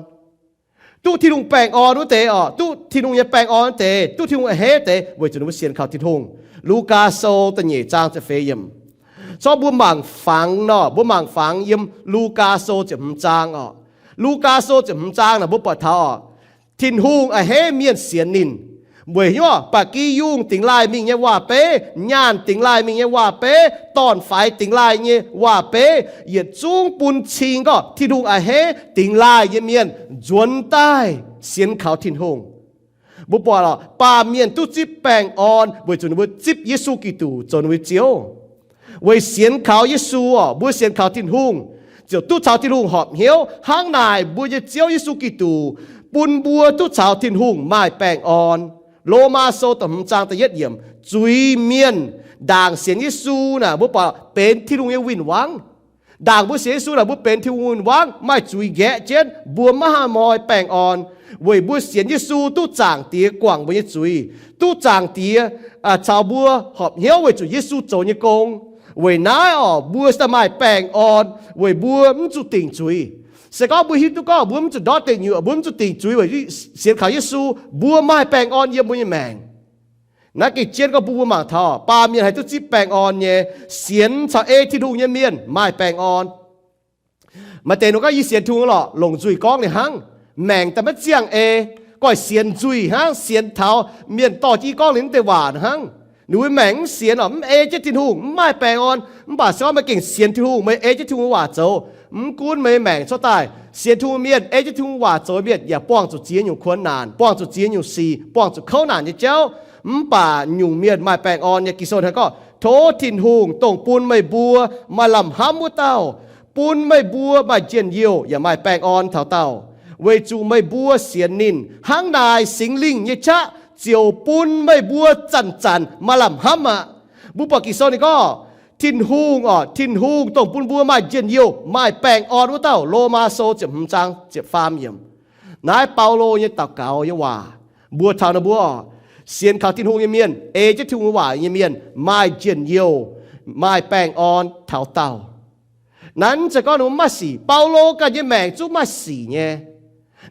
Duqv Tin-Hungh baengh orn wuov deix oc, duqv Tin-Hungh nyei baengh orn wuov deix, duqv Tin-Hungh a'hneiv wuov deix, weic zuqc ninh mbuo sienx kaux Tin-Hungh. Lugaa Sou da'nyeic zaang ziepc feix yiemc. Corc mbuo mangc fangx nor, mbuo mangc fangx yiem Lugaa Sou ziepc hmz zaang oc. Lugaa Sou ziepc hmz zaang naaic mbuo buatc taux oc, Tin-Hungh a'hneiv mienh sienx ninh. Weic hnyouv ba'gi yungh dingx laaih mingh nyei waac-beiv, nyaanh dingx laaih mingh nyei waac-beiv, dorn-faix dingx laaih nyei waac-beiv, yietc zungv bun cing gorngv Tin-Hungh a'hneiv dingx laaih nyei mienh nzuonx daaih sienx kaux Tin-Hungh. Mbuo buatc oc, baamh mienh duqv zipv baengh orn weic zuqc ninh mbuo zipv Yesu Giduc zoux ninh mbuo Ziouv. Weic sienx kaux Yesu oc, mbuo sienx kaux Tin-Hungh ziouc duqv caux Tin-Hungh horpc hnyouv. Hnangv naaic mbuo nyei Ziouv Yesu Giduc bun mbuo duqv caux Tin-Hungh maaih baengh orn. Lomaa Sou da'hmz zaang da'yietv yiemc, zuiz-mienh ndaangc sienx Yesu naaic mbuo buatc benx Tin-Hungh nyei win-wangv. Ndaangc mbuo sienx Yesu naaic mbuo benx Tin-Hungh win-wangv, maaih zuiz nqaeqv jienv, mbuo maiv haih moi baengh orn. Weic mbuo sienx Yesu duqv Zaangc Diex guangc mbuo nyei zuiz, duqv Zaangc Diex caux mbuo horpc hnyouv weic zuqc Yesu zoux nyei gong. Weic naaiv oc, mbuo cingx daaih maaih baengh orn weic mbuo mv zuqc dingc zuiz. Se gorngv mbuo hiuv duqv gorngv mbuo mv zuqc ndortv deic nyuoqc, mbuo mv zuqc dingc zuiz weic sienx kaux Yesu, mbuo maaih baengh orn yiem mbuo nyei maengc. Naaiv gengh jienv gorngv bun mbuo mangc taux baamh mienh haih duqv zipv baengh orn nyei. Sienx caux ei Tin-Hungh nyei mienh maaih baengh orn. Maaih deix nor gorngv, Yie sienx Tin-Hungh lorqc, longc nzuih gorngv ninh hnangv. Maengc daaih maiv ziangh ei, goiv sienx nzuih hnangv, sienx taux mienh dorh jienv yie gorngv ninh mv deix waac hnangv. Ninh mbuo maengc mv sienx oc, mv ei jienv Tin-Hungh, mv maaih baengh orn. Mv baac se gorngv meih gengh sienx Tin-Hungh, meih ei jienv Tin-Hungh waac zoux, mv gunv meih maengc cuotv daaih, sienx Tin-Hungh mienh, ei jienv Tin-Hungh waac zoux mienh yaac buangh zuqc ziex nyungc kuonx naanc, buangh zuqc ziex nyungc sic, buangh zuqc kouv naanc nyei jauv. Mv baac nyungc mienh maaih baengh orn nyei. Ging-Sou hnangv gorngv, Tov Tin-Hungh, dongh bun meih mbuo maaih lamh hnamv wuov dauh, bun meih mbuo maaih njien-youh yaac maaih baengh orn taux dauh, weic zuqc meih mbuo sienx ninh. Hnangv naaic Singx Lingh nyei qaqv ziouc bun meih mbuo zanc-zanc maaih lamh hnamv aqv. Mbuo buatc Ging-Sou ninh gorngv, Tin-Hungh oc, Tin-Hungh dongh bun mbuo maaih njien-youh, maaih baengh orn wuov dauh. Lomaa Sou ziepc hmz zaang ziepc faam yiemc. Naaiv Baulo nyei daux gaux nyei waac mbuox taux ninh mbuo, sienx kaux Tin-Hungh nyei mienh, ei jienv Tin-Hungh nyei waac nyei mienh maaih njien-youh, maaih baengh orn taux daauh. Naaiv mv zeiz gorngv ninh mbuo mv maaih sic. Baulo ganh nyei maengc zungv maaih sic nyei.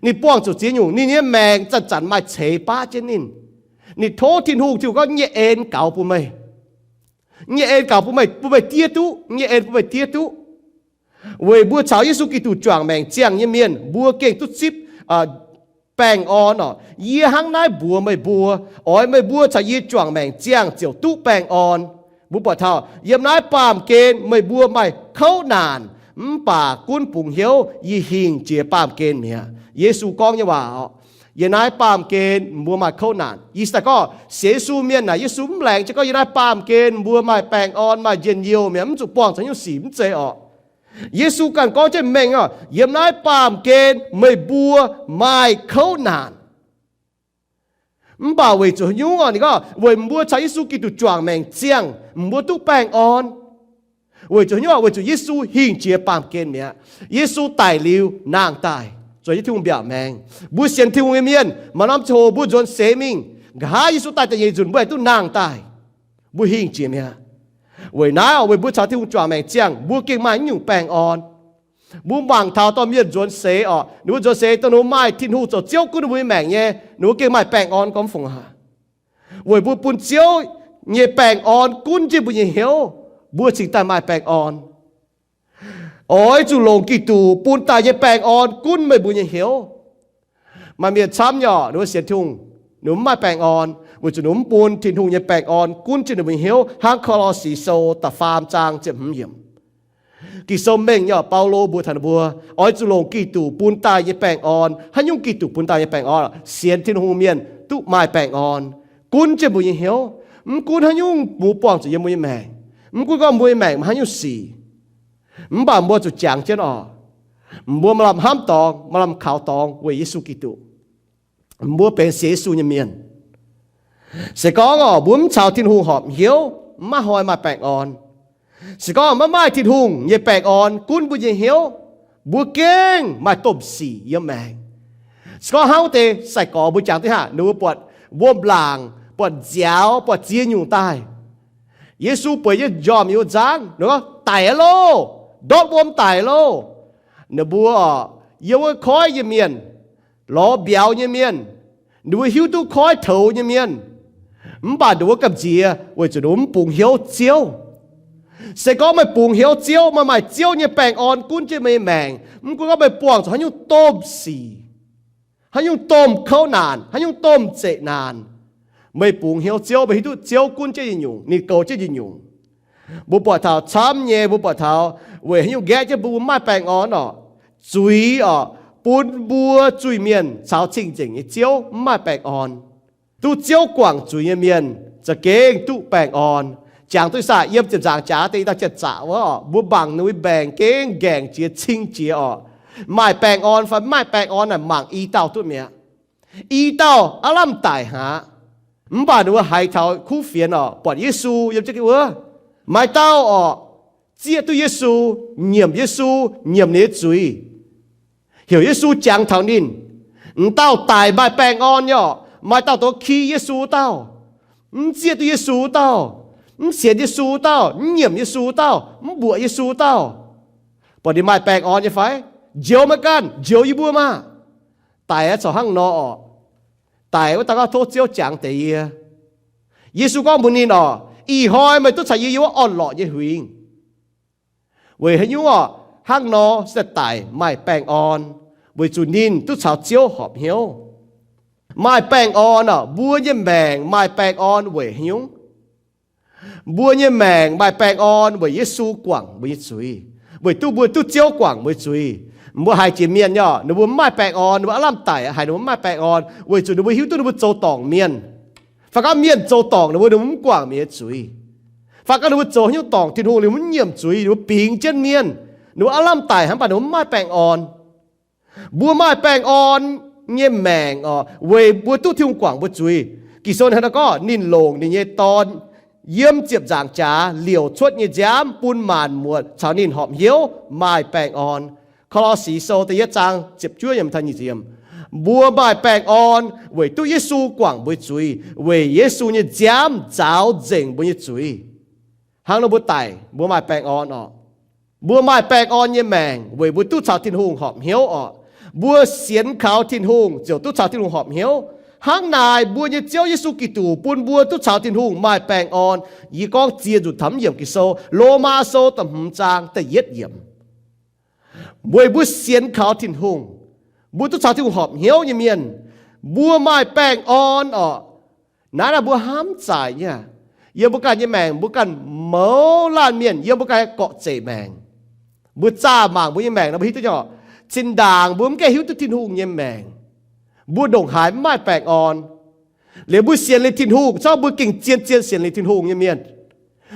Ninh buangh zuqc ziex nyungc, ninh nyei maengc zanc-zanc maaih ceix baqv jienv ninh. Ninh tov Tin-Hungh, Tin-Hungh gorngv, Nyei en gaux bun meih. Nyei en gaux bun meih, bun meih diev duqv. Nyei en bun meih diev duqv. Weic mbuo caux Yesu Giduc juangc maengc ziangh nyei mienh, mbuo gengh duqv zipv baengh orn orqc. Yie hnangv naaiv mbuox meih mbuo, oix meih mbuo caux yie juangc maengc ziangh ziouc duqv baengh orn. Mbuo buatc taux yiem naaiv baamh gen meih mbuo maaih kouv naanc, mv baac gunv bungx hnyouv, yie hingh jiex baamh gen mi'aqv. Yesu gorngv nyei waac orqc. Yiem naaiv baamh gen mbuo maaih kouv naanc. Yie daaih gorngv sienx Yesu mienh naaic, Yesu mv laengz jienv gorngv yiem naaiv baamh gen mbuo maaih baengh orn, maaih njien-youh mi'aqv, mv zuqc buangh zuqc haaix nyungc sic, mv zeiz orqc. Yesu ganh gorngv jienv mengh orqc, yiem naaiv baamh gen meih mbuo maaih kouv naanc. Mv baac weic zuqc haaix nyungc orqc? Ninh gorngv weic mbuo caux Yesu Giduc juangc maengc ziangh, mbuo duqv baengh orn. Weic zuqc haaix nyungc orqc? Weic zuqc Yesu hingh jiex baamh gen mi'aqv. Yesu daic liuz nangh daaih, zoux jienv Tin-Hungh mbiaauc maengx. Mbuo sienx Tin-Hungh nyei mienh, maaih norm ziangh hoc mbuo nzuonx seix mingh, nqa'haav Yesu daaih da'nyeic nzunc mbuo haih duqv nangh daaih. Mbuo hingh jiex mi'aqv. Weic naaiv orqc, weic mbuo caux Tin-Hungh juangc maengc ziangh, mbuo gengh maaih naaiv nyungc baengh orn. Mbuo mangc taux dorh mienh nzuonx seix orqc, ninh mbuo nzuonx seix dongh ninh mbuo maaih Tin-Hungh zoux Ziouv gunv ninh mbuo nyei maengc nyei, ninh mbuo gengh maaih baengh orn gormx fungc aqv. Weic mbuo bun Ziouv nyei baengh orn gunv jienv mbuo nyei hnyouv, mbuo cingx daaih maaih baengh orn. Oix zuqc longc Giduc bun daaih nyei baengh orn gunv meih mbuo nyei hnyouv. Maaih mienh camv nyei orqc, ninh mbuo sienx Tin-Hungh, ninh mbuo mv maaih baengh orn, weic zuqc ninh mbuo mv bun Tin-Hungh nyei baengh orn gunv jienv ninh mbuo nyei hnyouv, hnangv Ko^lo^si Sou da'faam zaang ziepc hmz yiemc. Ging-Sou mengh nyei orqc, Baulo mbuox taux ninh mbuo, oix zuqc longc Giduc bun daaih nyei baengh orn. Haaix nyungc Giduc bun daaih nyei baengh orn? Sienx Tin-Hungh mienh duqv maaih baengh orn gunv jienv mbuo nyei hnyouv. Mv gunv haaix nyungc mbuo buangh zuqc yiem mbuo nyei maengc, mv gunv gorngv mbuo nyei maengc maaih haaix nyungc sic, mv baac mbuo zuqc jangx jienv orqc, mbuo maaih lamh hnamv dorngx, maaih lamh kaux dorngx weic Yesu Giduc. Mbuo benx sienx Yesu nyei mienh. Se gorngv orqc, mbuo mv caux Tin-Hungh horpc hnyouv, maiv hnoi maaih baengh orn. Se gorngv maiv maaih Tin-Hungh nyei baengh orn gunv mbuo nyei hnyouv, mbuo gengh maaih domh sic yiem maengc. Se gorngv hnangv wuov deix sai-gorx mbuo jangx duqv haav, ninh mbuo buatc wuom-laangc, buatc nziaaux, buatc ziex nyungc daaih, Yesu bueix nyei njormh yiem wuov nzangv, ninh gorngv, Daic aqv loh! Ndortv wuom daic loh! Ninh mbuo orqc, yiem wuov koiv nyei mienh, lorz mbiauz nyei mienh, ninh mbuo hiuv duqv koiv toux nyei mienh, mv baac ninh mbuo gamh nziex weic zuqc ninh mbuo mv bungx hnyouv Ziouv. Se gorngv meih bungx hnyouv Ziouv, meih maaih Ziouv nyei baengh orn gunv jienv meih nyei maengc, mv gunv gorngv meih buangh zuqc haaix nyungc domh sic, haaix nyungc domh kouv naanc, haaix nyungc domh zeqc naanc, meih bungx hnyouv Ziouv, meih hiuv duqv Ziouv gunv jienv nyei nyungc, ninh goux jienv nyei nyungc. Mbuo buatc taux camv nyei, mbuo buatc taux weic haaix nyungc nqaeqv jienv mbuo mv maaih baengh orn orqc? Zuiz orqc, bun mbuo zuiz-mienh caux cing-nzengc nyei Ziouv mv maaih baengh orn. Duqv Ziouv guangc zuiz nyei mienh za'gengh duqv baengh orn. Jangx duqv saah, yiem ziepc nzaangc jaax deix i dauh janx-zaqc wuov orqc, mbuo mangc ninh mbuo nyei mbaengc gengh ngaengc jiex, cing jiex orqc. Maaih baengh orn fai mv maaih baengh orn naaic mangc i dauh duqv mi'aqv. I dauh aav lamh daic haic, mv baac ninh mbuo haiz taux kuv fienx orqc, buatc Yesu yiem jienv wuov. Maaih dauh orqc, zieqv duqv Yesu, nyiemc Yesu, nyiemc ninh nyei zuiz, heuc Yesu jangx taux ninh. M'dauh daic maaih baengh orn nyei orqc. Maaih dauh doqc ki Yesu wuov dauh, mv zieqv duqv Yesu wuov dauh, mv sienx Yesu wuov dauh, mv nyiemc Yesu wuov dauh, mv mbuoqc Yesu wuov dauh, buatc ninh maaih baengh orn nyei fai? Njoux maiv ganh, njoux yie mbuo maah! Daic aqv, corc hnangv nor orqc. Daic wuov dauh gorngv, Tov Ziouv jangx deix yie. Yesu gorngv mbuox ninh orqc, Ih hnoi meih duqv caux yie yiem wuov orn-lorqc nyei huingx. Weic haaix nyungc orqc? Hnangv nor se daic maaih baengh orn, weic zuqc ninh duqv caux Ziouv horpc hnyouv. Maaih baengh orn orqc, mbuo nyei maengc maaih baengx orn weic haaix nyungc? Mbuo nyei maengc maaih baengh orn weic Yesu guangc mbuo nyei zuiz, weic duqv mbuo duqv Ziouv guangc mbuo nyei zuiz. Mbuo haiz jiex mienh nyei orqc, ninh mbuo mv maaih baengh orn, ninh mbuo aav lamh daic, haiz ninh mbuo mv maaih baengh orn weic zuqc ninh mbuo hiuv duqv ninh mbuo zoux dorngc mienh, fai gorngv mienh zoux dorngc ninh mbuo, ninh mbuo mv guangc mienh nyei zuiz, fai gorngv ninh mbuo zoux haaix nyungc dorngc Tin-Hungh, ninh mbuo mv nyiemc zuiz, ninh mbuo bingx jienv mienh, ninh mbuo aav lamh daic hnangv, mv baac ninh mbuo mv maaih baengh orn. Mbuo maaih baengh orn nyei maengc orqc, weic mbuo duqv Tin-Hungh guangc mbuo zuiz. Ging-Sou hnangv naaiv gorngv, ninh longc ninh nyei Dorn yiem ziepc nzaangc jaax liouc cuotv nyei nziaamv bun maanc muotc caux ninh horpc hnyouv maaih baengh orn. Ko^lo^si Sou da'yietv zaang ziepc juov yiemc taux nyic ziepc yiemc. Mbuo maaih baengh orn weic duqv Yesu guangc mbuo zuiz, weic Yesu nyei nziaamv nzaaux nzengc mbuo nyei zuiz. Hnangv nor mbuo daic, mbuo maaih baengh orn orqc. Mbuo maaih baengh orn nyei maengc weic mbuo duqv caux Tin-Hungh horpc hnyouv orqc. Mbuo sienx kaux Tin-Hungh ziouc duqv caux Tin-Hungh horpc hnyouv. Hnangv naaic, mbuo nyei Ziouv Yesu Giduc bun mbuo duqv caux Tin-Hungh maaih baengh orn. Yie gorngv ziex nzunc taux mv yiemc Ging-Sou, Lomaa Sou da'hmz zaang da'yietv yiemc. Weic mbuo sienx kaux Tin-Hungh, Mbuo duqv caux Tin-Hungh horpc hnyouv nyei mienh, mbuo maaih baengh orn orqc. Naaiv naaic mbuo hnamv zaaic nyei. Yiem mbuo ganh nyei maengc, mbuo ganh mouz laanh mienh, yiem mbuo ganh gorqv-zeic maengc, mbuo zaah mangc mbuo nyei maengc nor, mbuo hiuv duqv nyei orqc, zinh ndaangc mbuo mv gaengh hiuv duqv Tin-Hungh nyei maengc, mbuo ndongc haaix mv maaih baengh orn. Liuz mbuo sienx liuz Tin-Hungh, corc mbuo gengh zien-zien sienx liuz Tin-Hungh nyei mienh.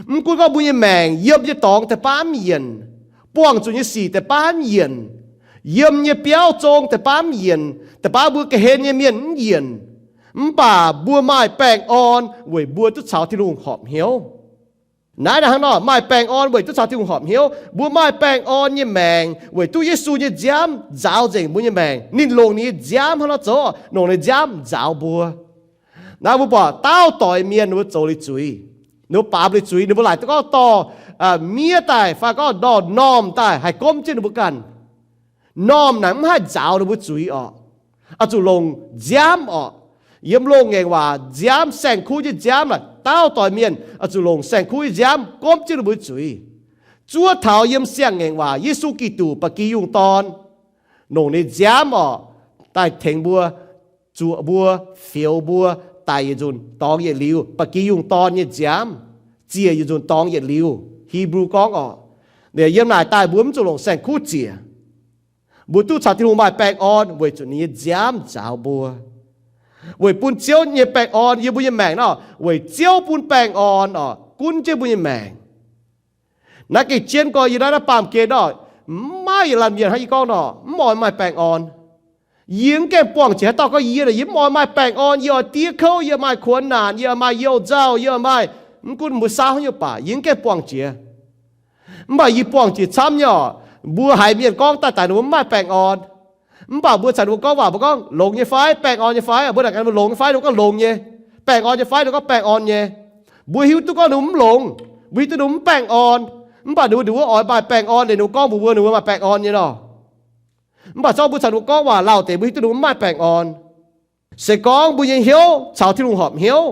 Mv gunv gorngv mbuo nyei maengc yiem nyei dorngx deix baav mv yienc, buangh zuqc nyei sic deix baav mv yienc, yiem nyei biauv zong deix baav mv yienc, deix baav mbuo ga'hlen nyei mienh mv yienc, mv baac mbuo maaih baengh orn weic mbuo duqv caux Tin-Hungh horpc hnyouv. Naaiv naaic hnangv nor, maaih baengh orn weic duqv caux Tin-Hungh horpc hnyouv. Mbuo maaih baengh orn nyei maengc weic duqv Yesu nyei nziaamv nzaaux nzengc mbuo nyei maengc. Ninh longc ninh nyei nziaamv hnangv nor zoux, longc ninh nziaamv nzaaux mbuo. Naaiv mbuo buatc dauh doic mienh ninh mbuo zoux liuz zuiz, ninh mbuo baamz liuz zuiz, ninh mbuo laaic duqv gorngv dorh miev daaih fai gorngv dorh normh daaih haih gomv jienv ninh mbuo ganh. Normh naaic mv haih nzaaux ninh mbuo zuiz orqc. Oix zuqc longc nziaamv orqc. Yiem loz-ngaengc waac nziaamv, saeng-kuv nyei nziaamv naaic, dauh doic mienh oix zuqc longc saeng-kuv nyei nziaamv gomv jienv ninh mbuo zuiz. Zuov taux yiem siang-ngaengc waac Yesu Giduc, ba'gi yungh dorn, longc ninh nziaamv orqc, daaih tengx mbuo, zuoqc mbuo, fioux mbuo, daic yietc nzunc dorngx yietc liuz, ba'gi yungh dorn nyei nziaamv ziec yietc nzunc dorngx yietc liuz. Hipv^lu gorngv orqc, yiem naaic daaih mbuo mv zuqc longc saeng-kuv ziec. Mbuo duqv caux Tin-Hungh maaih baengh orn weic zuqc ninh nyei nziaamv nzaaux mbuo. Weic bun Ziouv nyei baengh orn yiem mbuo nyei maengc nor, weic Ziouv bun baengh orn orqc, gunv jienv mbuo nyei maengc. Naaiv gengh jienv gorx, yie naaiv naaiv baamh gen nor, mv maaih yietc laanh mienh hnangv yie gorngv nor, mv oix maaih baengh orn. Yie mv gaengh buangh jiex haaix dauh gorngv yie, yie mv oix maaih baengh orn, yie oix diev kouv, yie maaih 困难, yie maaih youh nzauh, yie maaih, mv gunv mbuo saauv haaix nyungc baac yie mv gaengh buangh jiex. Mv baac yie buangh jiex camv nyei orqc. Mbuo haiz mienh gorngv daaih daaih ninh mbuo mv maaih baengh orn. Mv baac mbuo caux ninh mbuo gorngv waac, mbuo gorngv, longx nyei fai, baengh orn nyei fai? Mbuo naaic gaax ninh mbuo longx nyei fai, ninh mbuo gorngv longx nyei. Baengh orn nyei fai? Ninh mbuo gorngv baengh orn nyei. Mbuo hiuv duqv gorngv ninh mbuo mv longx. Mbuo hiuv duqv ninh mbuo mv baengh orn. Mv baac ninh mbuo, ninh mbuo oix maaih baengh orn, ninh mbuo gorngv mbuox mbuo ninh mbuo maaih baengh orn nyei nor. Mv baac zorqv mbuo caux ninh mbuo gorngv waac lauh deix, mbuo hiuv duqv ninh mbuo mv maaih baengh orn. Se gorngv mbuo nyei hnyouv caux Tin-Hungh horpc hnyouv,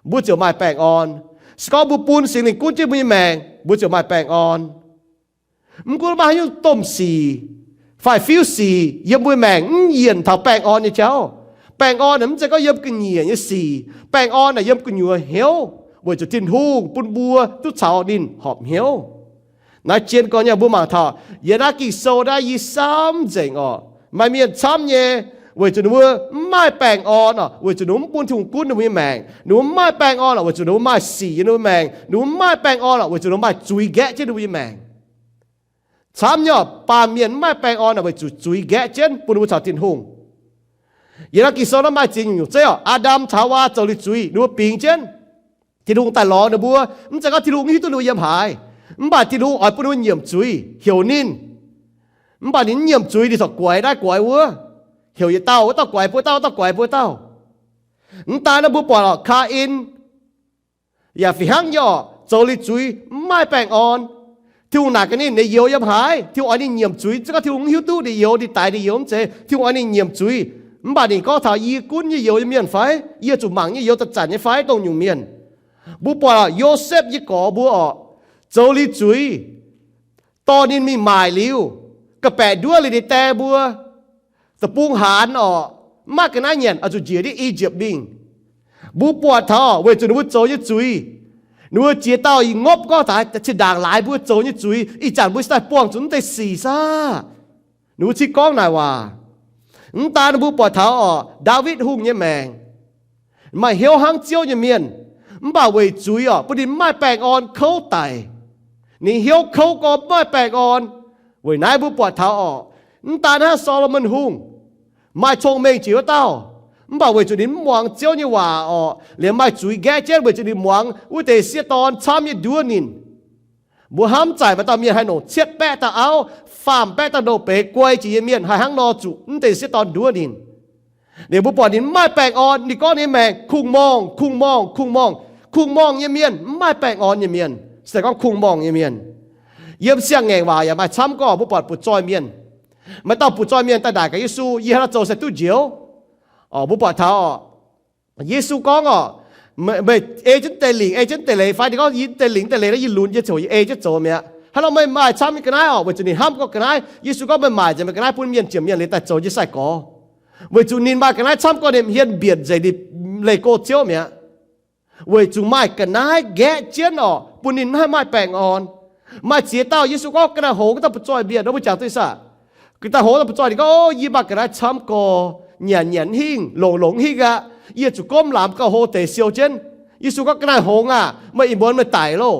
mbuo ziouc maaih baengh orn. Se gorngv mbuo bun Singx Lingh gunv jienv mbuo nyei maengc, mbuo ziouc maaih baengh orn. Mv gunv maaih haaix nyungc domh sic fai fiuv sic yiem mbuo maengc mv yienc taux baengh orn nyei jauv. Baengh orn naaic mv zeiz gorngv yiem ga'nyiec nyei sic. Baengh orn naaic yiem gu'nyuoz hnyouv, weic zuqc Tin-Hungh bun mbuo duqv caux ninh horpc hnyouv. Naaiv jien gorx nyei, mbuo mangc taux yiem naaiv Ging-Sou naaiv yie samv nzengc orqc, maaih mienh camv nyei, weic zuqc ninh mbuo mv maaih baengh orn orqc, weic zuqc ninh mbuo mv bun Tin-Hungh gunv ninh mbuo nyei maengc. Ninh mbuo mv maaih baengh orn orqc, weic zuqc ninh mbuo maaih sic yiem ninh mbuo maengc. Ninh mbuo mv maaih baengh orn orqc, weic zuqc ninh mbuo maaih zuiz nqaeqv jienv ninh mbuo nyei maengc. Camv nyei orqc, baamh mienh mv maaih baengh orn orqc, weic zuqc zuiz nqaeqv jienv bun ninh mbuo caux Tin-Hungh. Yiem naaiv Ging-Sou naaiv maaih ziex nyungc nyungc zeiv orqc. Aa^ndam caux Haawaa zoux liuz zuiz, ninh mbuo bingx jienv. Tin-Hungh daaih lorz ninh mbuo, mv zeiz gorngv Tin-Hungh hiuv duqv ninh mbuo yiem haaix, mv baac Tin-Hungh oix bun ninh mbuo nyiemc zuiz heuc ninh. Mv baac ninh mv nyiemc zuiz, ninh corc guaix naaiv guaix wuov, heuc yietc dauh, wuov dauh guaix buo dauh, wuov dauh guaix buo dauh. Mv daan naaiv mbuo buatc orqc, Kaa^in yaac fih hnangv nyei orqc, zoux liuz zuiz mv maaih baengh orn. Tin-Hungh naaic gaax ninh, ninh youz yiem haaix? Tin-Hungh oix ninh nyiemc zuiz, mv zeiz gorngv Tin-Hungh mv hiuv duqv ninh youz, ninh daix ninh youz mv zeiz. Tin-Hungh oix ninh nyiemc zuiz. Mv baac ninh gorngv taux, yie gunv nyei youz nyei mienh fai? Yie zuqc mangc nyei youz zanc-zanc nyei fai dongh nyungc mienh? Mbuo buatc orqc, Yosepv nyei gorx mbuo orqc, zoux liuz zuiz, dorh ninh mingh maaic liuz, ga'baeqc nduov liuz ninh dae mbuo, deic-bung haanz orqc, mv maaih ga'naaiv nyanc, oix zuqc njiec ndiev I^yipv mingh. Mbuo buatc taux weic zuqc ninh mbuo zoux nyei zuiz, ninh mbuo ziex dauh ngopv gorngv taux zinh ndaangc laaix mbuo zoux nyei zuiz, ih zanc mbuo cingx daaih buangh zuqc mv deix sic saah? Ninh mbuo cingx gorngv naaic waac. Mv daan mbuo buatc taux orqc, Ndaawitv Hungh nyei maengc, maaih hnyouv hnangv Ziouv nyei mienh, mv baac weic zuiz orqc, bun ninh mv maaih baengh orn kouv daic. Ninh hnyouv kouv gorx mv maaih baengh orn. Weic naaiv mbuo buatc taux orqc, mv daan hnangv Saa^lo^morn Hungh, maaih cong-mengh jiex wuov dauh, mv baac weic zuqc ninh mv muangx Ziouv nyei waac orqc, liemh maaih zuiz nqaeqv jienv weic zuqc ninh muangx wuov deix sieqv dorn camv nyei nduov ninh. Mbuo hnamv zaaic maaih dauh mienh haih longc cietv baeqv dauh auv, faam baeqv dauh nouh beiz guai jiex nyei mienh haih hnangv nor zuqc mv deix sieqv dorn nduov ninh. Liemh mbuo buatc ninh mv maaih baengh orn, ninh gorngv ninh nyei maengc kungx-morngh, kungx-morngh, kungx-morngh. Kungx-morngh nyei mienh, mv maaih baengh orn nyei mienh, se gorngv kungx-morngh nyei mienh. Yiem siang-ngaengc waac yaac maaih camv gorqv, mbuo buatc butv-zoih mienh. Maaih dauh butv-zoih mienh daaih naaic gaax Yesu, yie haaix nor zoux se duqv njoux? Orqc, mbuo buatc taux orqc, Yesu gorngv orqc, meih ei jienv deix lingc, ei jienv deix leiz fai? Ninh gorngv, yie deix lingc deix leiz naaiv yie lunx yie ziouc ei jienv zoux mi'aqv. Hnangv nor meih maaih camv nyei ga'naaiv orqc, weic zuqc ninh hnamv gorngv ga'naaiv. Yesu gorngv meih maaic nzengc meih ga'naaiv bun mienh jiex mienh liuz daaih zoux jienv sai-gorx. Weic zuqc ninh maaih ga'naaiv camv gorngv ninh hmien mbienc nzengc, ninh leih go Ziouv mi'aqv. Weic zuqc maaih ga'naaiv nqaeqv jienv orqc, bun ninh mv haih maaih baengh orn. Maaih ziex dauh Yesu gorngv ga'naaiv hngongx dauh butv-zoih mienh nor, mbuo jangx duqv saah? Ga'naaiv hngongx dauh butv-zoih ninh gorngv, O, yie maaih ga'naaiv camv gorx, nyanc nyanc hingh, longc longc hingh aqv. Yie zuqc gomv lamz gauh hlo deix siou jienv. Yesu gorngv, Ga'naaiv hngongx aah! Meih ih muonz meih daic loh.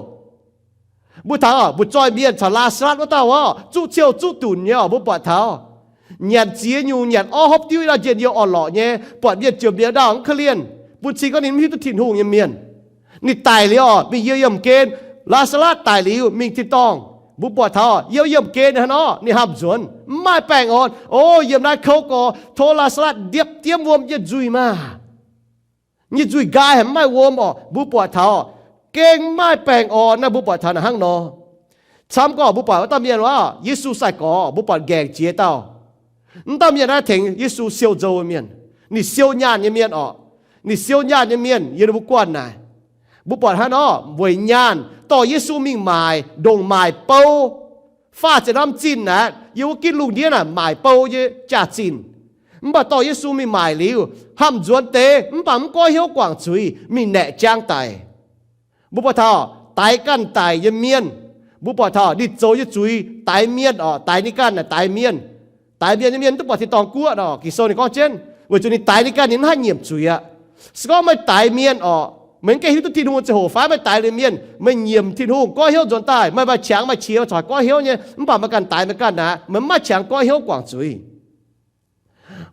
Mbuo taux butv-zoih mienh caux Laa^saa^latv wuov dauh orqc, zuqv ciou zuqv dunc nyei orqc, mbuo buatc taux nyanc ziex nyungc, nyanc orv hopv diuv, i dauh njien-youh orn-lorqc nyei, buatc mienh ziouc mbiauz ndaauh mv korv-lienh, bun cing gorngv ninh mv hiuv duqv Tin-Hungh nyei mienh. Ninh daic liuz orqc, mingh yiem yiemh gen. Laa^saa^latv daic liuz mingh tin-dorngh. Mbuo buatc taux yiem yiemh gen hnangv nor, ninh hamh nzuonx, mv maaih baengh orn. O, yiem naaiv kouv gorx, tov Laa^saa^latv ndiepv diemv wuom yie nzuih maah! Yie nzuih nqaai haic, mv maaih wuom orqc. Mbuo buatc taux gengh mv maaih baengh orn naaiv, mbuo buatc taux naaic hnangv nor. Camv gorngv mbuo buatc wuov dauh mienh orqc, Yesu sai-gorx mbuo buatc nqaengc jiex dauh. Wuov dauh mienh naaiv tengx Yesu siou nzou mienh. Ninh siou nyaanh nyei mienh orqc. Ninh siou nyaanh nyei mienh yiem ninh mbuo guanh naaic. Mbuo buatc hnangv nor, weic nyaanh dorh Yesu mingh maaic ndongc maaic bou. Faah ziepc norm zinh naaic, yiem wuov ginv lungh ndiev naaic maaic bou nyei jaax-zinh. Mv baac dorh Yesu mingh maaic liuz, hamh nzuonx deix, mv baac mv goiv hnyouv guangc zuiz, mingh naeqc jang daic. Mbuo buatc taux daix ganh daic nyei mienh. Mbuo buatc taux ninh zoux nyei zuiz daix mienh orqc, daix ninh ganh naaic daix mienh. Daix mienh nyei mienh mv duqv buatc tin-dorngh guoqv nor, Ging-Sou ninh gorngv jienv, weic zuqc ninh daix ninh ganh ninh mv haih nyiemc zuiz aqv. Se gorngv meih daix mienh orqc, meih mv gaengh hiuv duqv Tin-Hungh nyei ziangh hoc fai meih daix liuz mienh, meih nyiemc Tin-Hungh goiv hnyouv nzuonx daaih, meih maaih qangx maaih qiex meih corc goiv hnyouv nyei, mv baac meih ganh daix meih ganh aqv, meih mv maaih qangx goiv hnyouv guangc zuiz.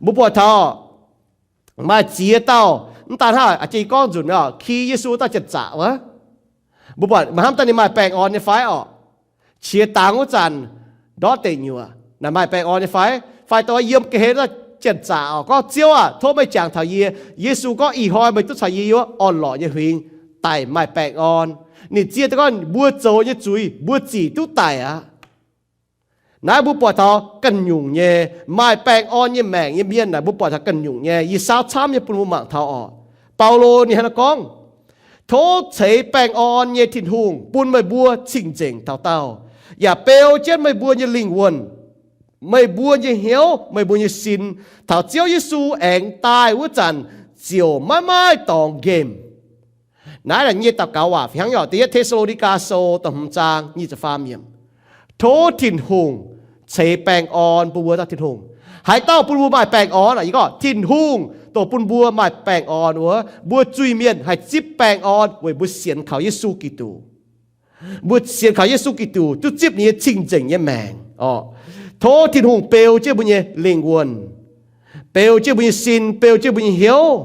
Mbuo buatc taux maaih ziex dauh, mv daan hnangv a'jang gorngv nzunc ki Yesu dauh janx-zaqc wuov. Mbuo buatc maaih hnamv daaih ninh maaih baengh orn nyei fai orqc? Qiex dangx wuov zanc ndortv deic nyuoqc naaic maaih baengh orn nyei fai? Fai dongh yiem ga'hlen wuov dauh janx-zaqc orqc, gorngv, Ziouv aah, tov meih jangx taux yie. Yesu gorngv, Ih hnoi meih duqv caux yie yiem wuov orn-lorqc nyei huingx daic maaih baengh orn. Ninh zieqv duqv gorngv mbuo zoux nyei zuiz mbuo zic duqv daic aqv. Naaiv mbuo buatc taux ganh nyungc nyei maaih baengh orn nyei maengc nyei mienh naaic, mbuo buatc taux ganh nyungc nyei. Yie saauv camv nyei bun mbuo mangc taux orqc. Baulo ninh hnangv naaiv gorngv, Tov ceix baengh orn nyei Tin-Hungh bun meih mbuo cing-nzengc taux daauh, yaac beu jienv meih mbuo nyei lingh wuonh, meih mbuo nyei hnyouv, meih mbuo nyei sin, taux Ziouv Yesu aengx daaih wuov zanc ziouc maiv maaih dorngx nqemh. Naaiv nyei daux gaux waac fih hnangv nyei orqc, Da'yietv Te^saa^lo^ni^gaa Sou da'hmz zaang nyic ziepc faam yiemc. Tov Tin-Hungh ceix baengh orn bun mbuo dauh Tin-Hungh. Haaix dauh bun mbuo maaih baengh orn? Yie gorngv Tin-Hungh dongh bun mbuo maaih baengh orn wuov, mbuo zuiz-mienh haih zipv baengh orn weic mbuo sienx kaux Yesu Giduc. Mbuo sienx kaux Yesu Giduc duqv zipv ninh nyei cing-nzengc nyei maengc orqc. Tov Tin-Hungh beu jienv mbuo nyei lingh wuonh, beu jienv mbuo nyei sin, beu jienv mbuo nyei hnyouv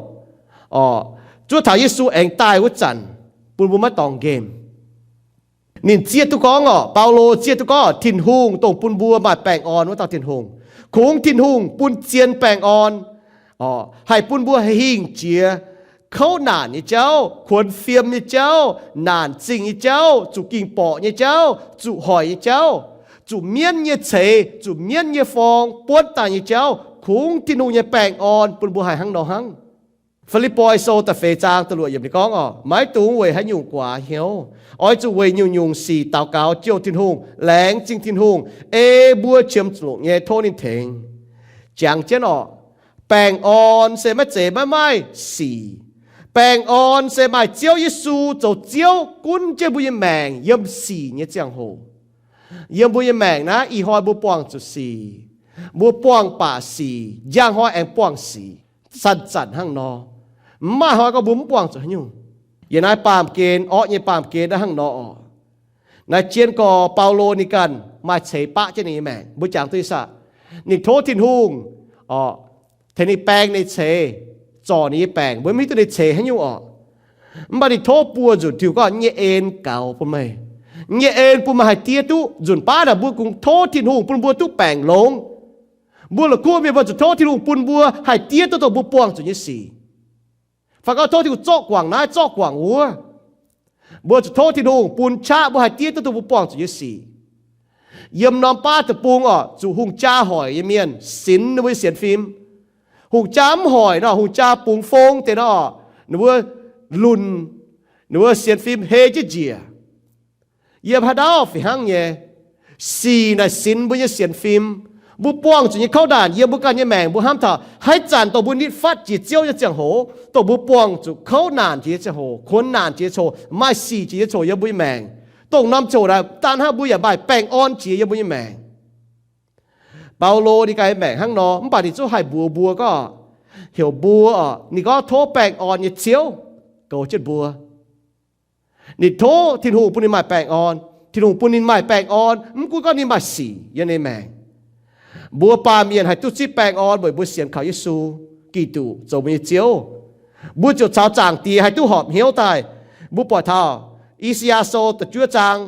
orqc. Zuov taux Yesu aengx daaih wuov zanc, bun mbuo maiv dorngx nqemh. Ninh zieqv duqv gorngv orqc, Baulo zieqv duqv gorngv Tin-Hungh dongh bun mbuo maaih baengh orn wuov dauh Tin-Hungh. Kungx Tin-Hungh bun zien baengh orn orqc, haih bun mbuo hingh jiex kouv naanc nyei jauv, kuonx fiem nyei jauv, naanc zingh nyei jauv, zuqc ging-borqc nyei jauv, zuqc hoic nyei jauv, zuqc mienv nyei ceix, zuqc mienv nyei forng buonv daaih nyei jauv. Kungx Tin-Hungh nyei baengh orn bun mbuo haih hnangv nor hnangv. Fi^lipv^poi Sou da'feix zaang da'luoqc yiemc ninh gorngv orqc, Maiv dungx weic haaix nyungc guaax hnyouv. Oix zuqc weic nyungc-nyungc sic daux gaux jouh Tin-Hungh, laengz zingh Tin-Hungh, ei mbuo qiemx zuqc longc nyei tov ninh tengx. Jangx jienv orqc, baengh orn se maiv zeiz maiv maaih sic. Baengh orn se maaih Ziouv Yesu zoux Ziouv gunv jienv mbuo nyei maengc yiem sic nyei ziangh hoc. Yiem mbuo nyei maengc naaiv, ih hnoi mbuo buangh zuqc sic, mbuo buangh baac sic, njang hnoi aengx buangh sic, zanc-zanc hnangv nor. Mv maaih hnoi gorngv mbuo mv buangh zuqc haaix nyungc. Yiem naaiv baamh gen, orqv nyei baamh gen naaiv hnangv nor orqc. Naaiv jienv gorx Baulo ninh ganh maaih ceix baqv jienv ninh nyei maengc. Mbuo jangx duqv saah? Ninh tov Tin-Hungh orqc, tengx ninh baeng ninh ceix, zorc ninh nyei baengc, mbuo mv hiuv duqv ninh ceix haaix nyungc orqc. Mv baac ninh tov buo nzunc, Tin-Hungh gorngv, Yie nyei en gaux bun meih. Yie nyei en bun meih haih diev duqv. Nzunc baav naaic mbuo kungx tov Tin-Hungh bun mbuo duqv baengc longx. Mbuo la'kuqv mienh mbuo zuqc tov Tin-Hungh bun mbuo haih diev duqv dongh mbuo buangh zuqc nyei sic. Fai gorngv tov Tin-Hungh zorqv guangc naaiv zorqv guangc wuov. Mbuo zuqc tov Tin-Hungh bun qaqv mbuo haih diev duqv dongh mbuo buangh zuqc nyei sic. Yiem norm baav deic-bung orqc, zuqc hungh jaa hoic nyei mienh sinx ninh mbuo nyei sienx fim. Hungh jaa mv hoic nor, hungh jaa bungx fong deix nor, ninh mbuo lunc, ninh mbuo sienx fim hei jienv njiec. Yiem haaix ndau fih hnangv nyei, sic naaic sinx mbuo nyei sienx fim. Mbuo buangh zuqc nyei kouv naanc yiem mbuo ganh nyei maengc, mbuo hnamv taux haaix zanc dongh mbuo nitv fatv jiex Ziouv nyei ziangh hoc, dongh mbuo buangh zuqc kouv naanc jiex nyei ziangh hoc, kuonx naanc jiex nyei ziangh hoc, maaih sic jiex nyei ziangh hoc yiem mbuo nyei maengc. Dongh norm ziangh hoc naaic, dangh hnangv mbuo yaac maaih baengh orn jiex yiem mbuo nyei maengc. Baulo ninh ganh maengc hnangv nor, mv baac ninh zungv haih mbuox mbuo gorngv, heuc mbuo, ninh gorngv tov baengh orn nyei Ziouv goux jienv mbuo. Ninh tov Tin-Hungh bun ninh maaih baengh orn. Tin-Hungh bun ninh maaih baengh orn, mv gunv gorngv ninh maaih sic yiem ninh maengc. Mbuo baamh mienh haih duqv zipv baengh orn weic mbuo sienx kaux Yesu Giduc zoux mbuo nyei Ziouv. Mbuo ziouc caux Zaangc Diex haih duqv horpc hnyouv daaih. Mbuo buatc taux I^saa^yaa Sou da'juov zaang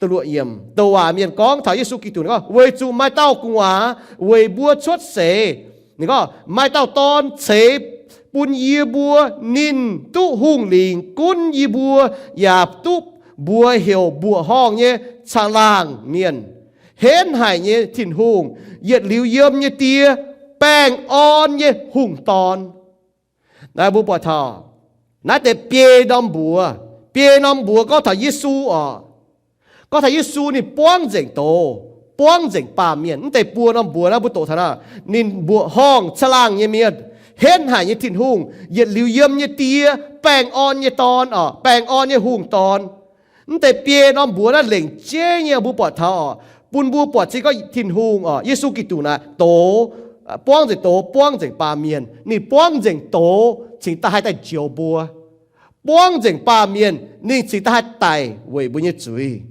da'luoqc yiemc, douc waac mienh gorngv taux Yesu Giduc, ninh gorngv, weic zuqc maaih dauh gu'nguaaz weic mbuo cuotv seix. Ninh gorngv, maaih dauh dorn ceix bun yie mbuo, ninh duqv hungh lingc gunv yie mbuo, yaac duqv mbuox heuc mbuoqc horngh nyei caangh laangh mienh, henv haic nyei Tin-Hungh, yietc liuz yiem nyei Die, baengh orn nyei hungh dorn. Naaiv mbuo buatc taux naaiv deix biei norm mbuox, biei norm mbuox gorngv taux Yesu oc. Gorngv taux Yesu ninh buangv nzengc doz, buangv nzengc baamh mienh. Mv deix buo norm mbuox naaiv mbuo doqc taux naaiv, ninh mbuoqc horngh caangh laangh nyei mienh, henv haic nyei Tin-Hungh, yietc liuz yiem nyei Die, baengh orn nyei dorn oc, baengh orn nyei hungh dorn. Mv deix biei norm mbuox naaiv lengc jeiv nyei mbuo buatc taux oc, bun mbuo buatc zinh gorngv Tin-Hungh oc, Yesu Giduc naaiv doz, buangv nzengc doz, buangv nzengc baamh mienh. Ninh buangv nzengc doz cingx daaih haih daaih njoux mbuo. Buangv nzengc baamh mienh, ninh cingx daaih haih daic weic mbuo nyei zuiz.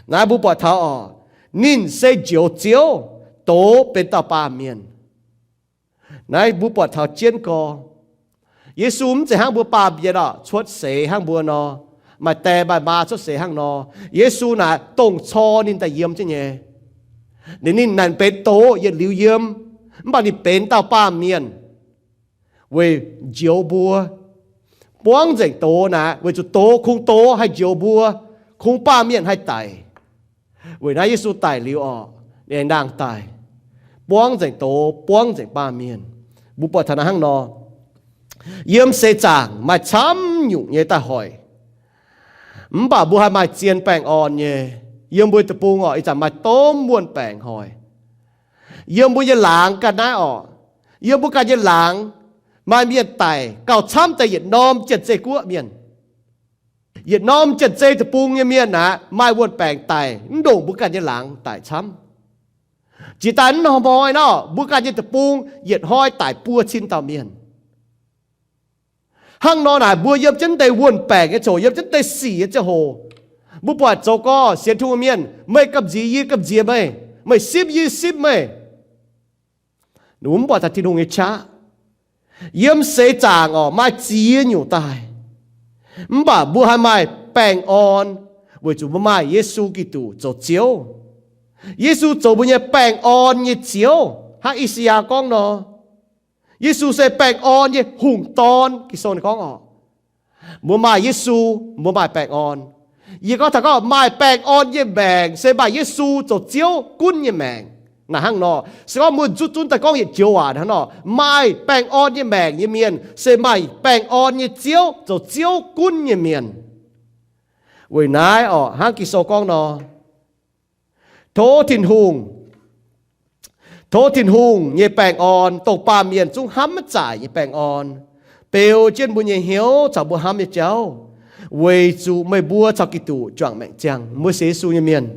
Naaiv mbuo buatc taux oc, ninh se Njoux Ziouv, doz benx dauh baamh mienh. Naaiv mbuo buatc taux jienv gorx, Yesu mv zeiz hnangv mbuo baamh mienh oc, cuotv seix hnangv mbuo nor, maaih die maaih maa cuotv seix hnangv nor. Yesu naaic dongh cor ninh daaih yiem jienv nyei. Ninh, ninh naaic benx doz yietc liuz yiem, mv baac ninh benx dauh baamh mienh weic njoux mbuo. Buangv nzengc doz naaic weic zuqc doz, kungx doz haih njoux mbuo, kungx baamh mienh haih daic. Weic naaiv Yesu daic liuz oc, ninh aengx nangh daaih, buangv nzengc doz, buangv nzengc baamh mienh. Mbuo buatc taux naaiv hnangv nor, yiem seix zaangc maaih camv nyungc nyei daaih hoic. Mv baac mbuo haih maaih zien baengh orn nyei. Yiem mbuo deic-bung oc, ih zanc maaih domh wuon-baengc hoic. Yiem mbuo nyei laangz ganh naaiv oc, yiem mbuo ganh nyei laangz maaih mienh daic gauh camv deix yietc norm Janx-Zei Guoqv mienh. Yietc norm Janx-Zei Deic-Bung nyei mienh aqv, maaih wuon-baengc daic, mv ndongc mbuo ganh nyei laangz daic camv. Jiex daaih mv hnoi nor, mbuo ganh nyei deic-bung yietc hnoi daic buo cin dauh mienh. Hnangv nor naaic, mbuo yiem jienv deix wuon-baengc nyei ziangh hoc, yiem jienv deix sic nyei ziangh hoc, mbuo buatc zoux gorx sienx Tin-Hungh mienh, meih gamh nziex yie, gamh nziex meih, meih simv yie, simv meih. Mv buatc taux Tin-Hungh nyei qaqv. Yiem seix zaangc oc, maaih ziex nyungc daaih. Mv baac mbuo haih maaih baengh orn weic zuqc mbuo maaih Yesu Giduc zoux Ziouv. Yesu zoux mbuo nyei baengh orn nyei Ziouv. Hnangv I^saa^yaa gorngv nor, Yesu se baengh orn nyei hungh dorn. Ging-Sou ninh gorngv oc, mbuo maaih Yesu, mbuo maaih baengh orn. Yie gorngv taux gorngv maaih baengh orn nyei maengc se maaih Yesu zoux Ziouv gunv nyei maengc. Naaic hnangv nor, se gorngv mbuo zuqc zunv daaih gorngv yietc joux waac hnangv nor, maaih baengh orn nyei maengc nyei mienh se maaih baengh orn nyei Ziouv zoux Ziouv gunv nyei mienh. Weic naaiv oc, hnangv Ging-Sou gorngv nor, tov Tin-Hungh, tov Tin-Hungh nyei baengh orn, dongh baamh mienh zungv hnamv maiv zaaic nyei baengh orn, beu jienv mbuo nyei hnyouv caux mbuo hnamv nyei jauv, weic zuqc meih mbuo caux Giduc juangc maengc ziangh. Mbuo sienx Yesu nyei mienh,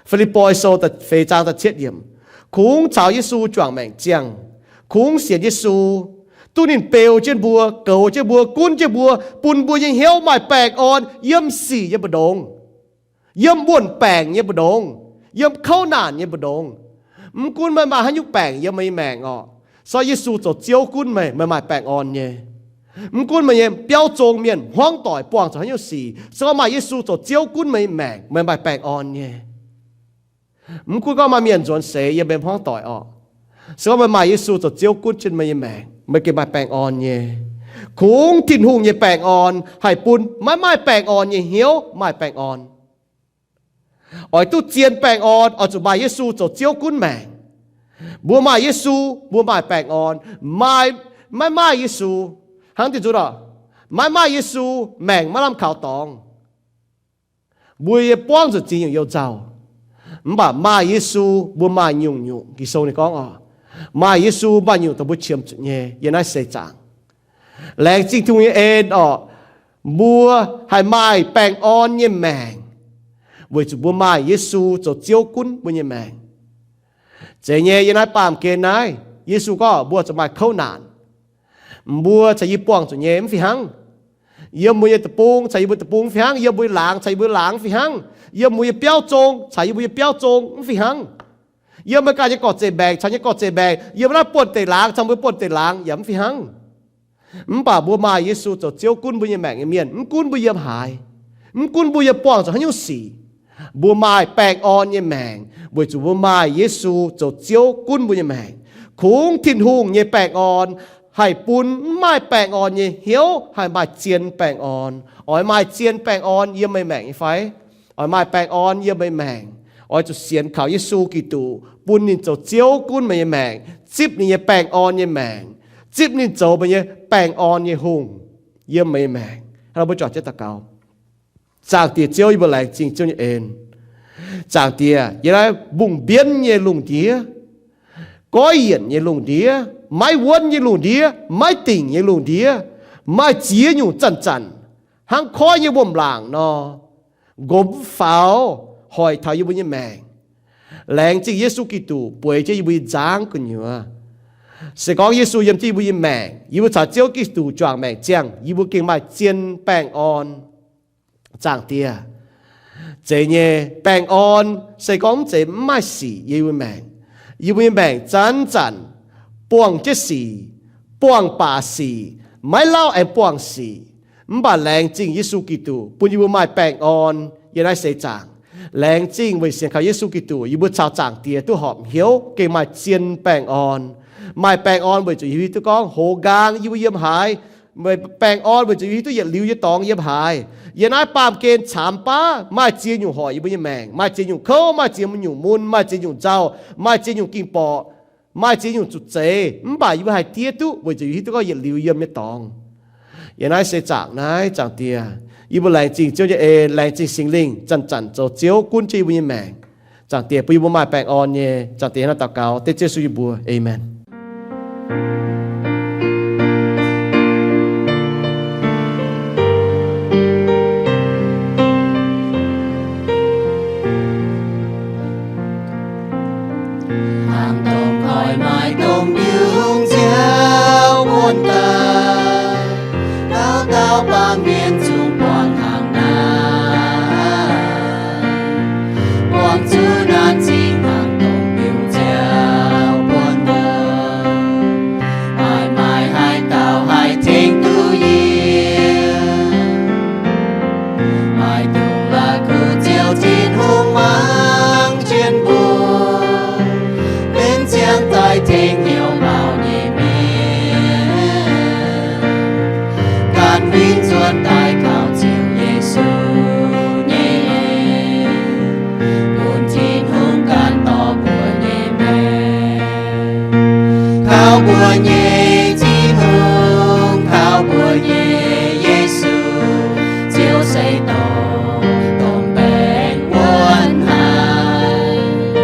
Fi^lipv^poi Sou da'feix zaang da'cietv yiemc, kungx caux Yesu juangc maengc ziangh, kungx sienx Yesu, duqv ninh beu jienv mbuo, goux jienv mbuo, gunv jienv mbuo, bun mbuo nyei hnyouv maaih baengh orn yiem sic nyei mbu'ndongx, yiem wuon-baengc nyei mbu'ndongx, yiem kouv naanc nyei mbu'ndongx. Mv gunv meih maaih haaix nyungc baengc yiem meih nyei maengc oc, se gorngv Yesu zoux Ziouv gunv meih, meih maaih baengh orn nyei. Mv gunv meih nyei biauv zong mienh hmuangv doic buangh zuqc haaix nyungc sic, se gorngv maaih Yesu zoux Ziouv gunv meih nyei maengc, meih maaih baengh orn nyei. Mv gunv gorngv maaih mienh nzuonx seix yiem meih hmuangv doic oc, se gorngv meih maaih Yesu zoux Ziouv gunv jienv meih nyei maengc, meih gengh maaih baengh orn nyei. Kungx Tin-Hungh nyei baengh orn haih bun maiv maaih baengh orn nyei hnyouv maaih baengh orn. Oix duqv zien baengh orn, oix zuqc maaih Yesu zoux Ziouv gunv maengc. Mbuo maaih Yesu, mbuo maaih baengh orn. Maaih, maiv maaih Yesu, hnangv deix nzunc oc, maiv maaih Yesu, maengc maiv lamh kaux dorngx. Mbuo yie buangv zuqc ziex nyungc you-nzauh. Mv baac maaih Yesu, mbuo maaih nyungc-nyungc. Ging-Sou ninh gorngv oc, maaih Yesu maaih nyungc dongh mbuo qiemx zuqc nyei yiem naaiv seix zaangc. Laengz zingh Tin-Hungh nyei en oc, mbuo haih maaih baengh orn nyei maengc weic zuqc mbuo maaih Yesu zoux Ziouv gunv mbuo nyei maengc. Zeiz nyei, yiem naaiv baamh gen naaiv, Yesu gorngv mbuo zuqc maaih kouv naanc. Mbuo caux yie buangh zuqc nyei mv fih hnangv. Yiem mbuo nyei deic-bung caux yie mbuo deic-bung mv fih hnangv. Yiem mbuo nyei laangz caux yie mbuo nyei laangz mv fih hnangv. Yiem mbuo nyei biauv zong caux yie mbuo nyei biauv zong mv fih hnangv. Yiem mbuo ganh nyei gorqv-zeiv mbaengc caux nyei gorqv-zeiv mbaengc, yiem naaiv buonv-deic laangz caux mbuo buonv-deic laangz yaac mv fih hnangv. Mv baac mbuo maaih Yesu zoux Ziouv gunv mbuo nyei maengc nyei mienh, mv gunv mbuo yiem haaix, mv gunv mbuo yiem buangh zuqc haaix nyungc sic, mbuo maaih baengh orn nyei maengc weic zuqc mbuo maaih Yesu zoux Ziouv gunv mbuo nyei maengc. Kungx Tin-Hungh nyei baengh orn haih bun mv maaih baengh orn nyei hnyouv haih maaih zien baengh orn. Oix maaih zien baengh orn yiem meih maengc nyei fai? Oix maaih baengh orn yiem meih maengc, oix zuqc sienx kaux Yesu Giduc, bun ninh zoux Ziouv gunv meih nyei maengc, zipv ninh nyei baengh orn nyei maengc, zipv ninh zoux meih nyei baengh orn nyei hungh yiem meih nyei maengc. Hnangv nor mbuo juangc jienv daux gaux. Zaangc Diex Ziouv, yie mbuo laengz zingh Ziouv nyei en. Zaangc Diex, yiem naaiv mbungh mbienv nyei lungh ndiev, goiv yienc nyei lungh ndiev, maiv wuonv nyei lungh ndiev, maiv dingc nyei lungh ndiev, maaih ziex nyungc zanc-zanc hnangv koiv nyei wuom-laangc nor, nqomx faaux hoic taux yie mbuo nyei maengc. Laengz zingh Yesu Giduc bueix jienv yie mbuo nyei nzangv gu'nyuoz. Se gorngv Yesu yiem jienv yie mbuo nyei maengc, yie mbuo caux Ziouv Giduc juangc maengc ziangh, yie mbuo gengh maaih zien baengh orn. Zaangc Diex, zeiz nyei, baengh orn se gorngv mv zeiz mv maaih sic yiem yie mbuo maengc. Yie mbuo nyei maengc zanc-zanc buangh jienv sic, buangh baac sic, maiv lauh aengx buangh sic. Mv baac laengz zingh Yesu Giduc bun yie mbuo maaih baengh orn yiem naaiv seix zaangc. Laengz zingh weic sienx kaux Yesu Giduc, yie mbuo caux Zaangc Diex duqv horpc hnyouv gengh maaih zien baengh orn. Maaih baengh orn weic zuqc yie mbuo hiuv duqv gorngv hoz nqaang yie mbuo yiem haaix, baengh orn weic zuqc yie mbuo hiuv duqv yietc liuz nyei dorngx yiem haaix. Yiem naaiv baamh gen caamx baav maaih ziex nyungc hoic yie mbuo nyei maengc, maaih ziex nyungc kouv, maaih ziex nyungc mun, maaih ziex nyungc nzauh, maaih ziex nyungc ging-borqc, maaih ziex nyungc zuqc zeix. Mv baac yie mbuo haih diev duqv weic zuqc yie hiuv duqv gorngv yietc liuz yiem nyei dorngx. Yiem naaiv seix zaangc naaiv, Zaangc Diex, yie mbuo laengz zingh Ziouv nyei en, laengz zingh Singx Lingh zanc-zanc zoux Ziouv gunv jienv yie mbuo nyei maengc. Zaangc Diex bun yie mbuo maaih baengh orn nyei. Zaangc Diex hnangv naaiv daux gaux dengv Ziouv Yesu nyei mbuox. Aamen. Hnangv dongh koiv maaih dongh biungc nziaauc buonv daaih, dauh dauh baamh mienh zungv buangh hnangv naaiv, buangh zuqc naanc zingh hnangv dongh biungc nziaauc buonv wuom. Maaih maaih haaix dauh haih tengx duqv yie? Maaih dongh la'kuqv Ziouv Tin-Hungh mangc jienv mbuo, benx ziangh daaih tengx hnyouv mauc nyei mienh, ganh huingx nzuonx daaih kaux Ziouv Yesu nyei en, bun Tin-Hungh gan dorh mbuo nyei maengc. Kaux mbuo nyei Tin-Hungh, kaux mbuo nyei Yesu, Ziouv se dongh, dongh baengh wuonv haic.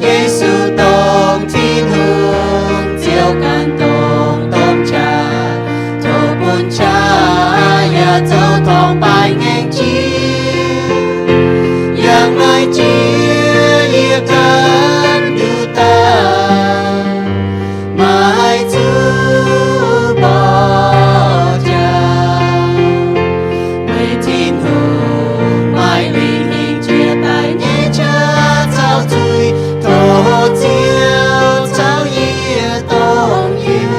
Yesu dongh Tin-Hungh, Ziouv ganh dongh domh qaqv, tov bun qaqv yaac zoux torngv baaix ngaengc jiex. Yangh naaiv jiex yie ganh nduqc daaih, maiv zuqc mborqv jaax. Weic Tin-Hungh maaih lingh hingh jiex daaih nyei qaqv caux zuiz, tov Ziouv caux yie dongh yiem.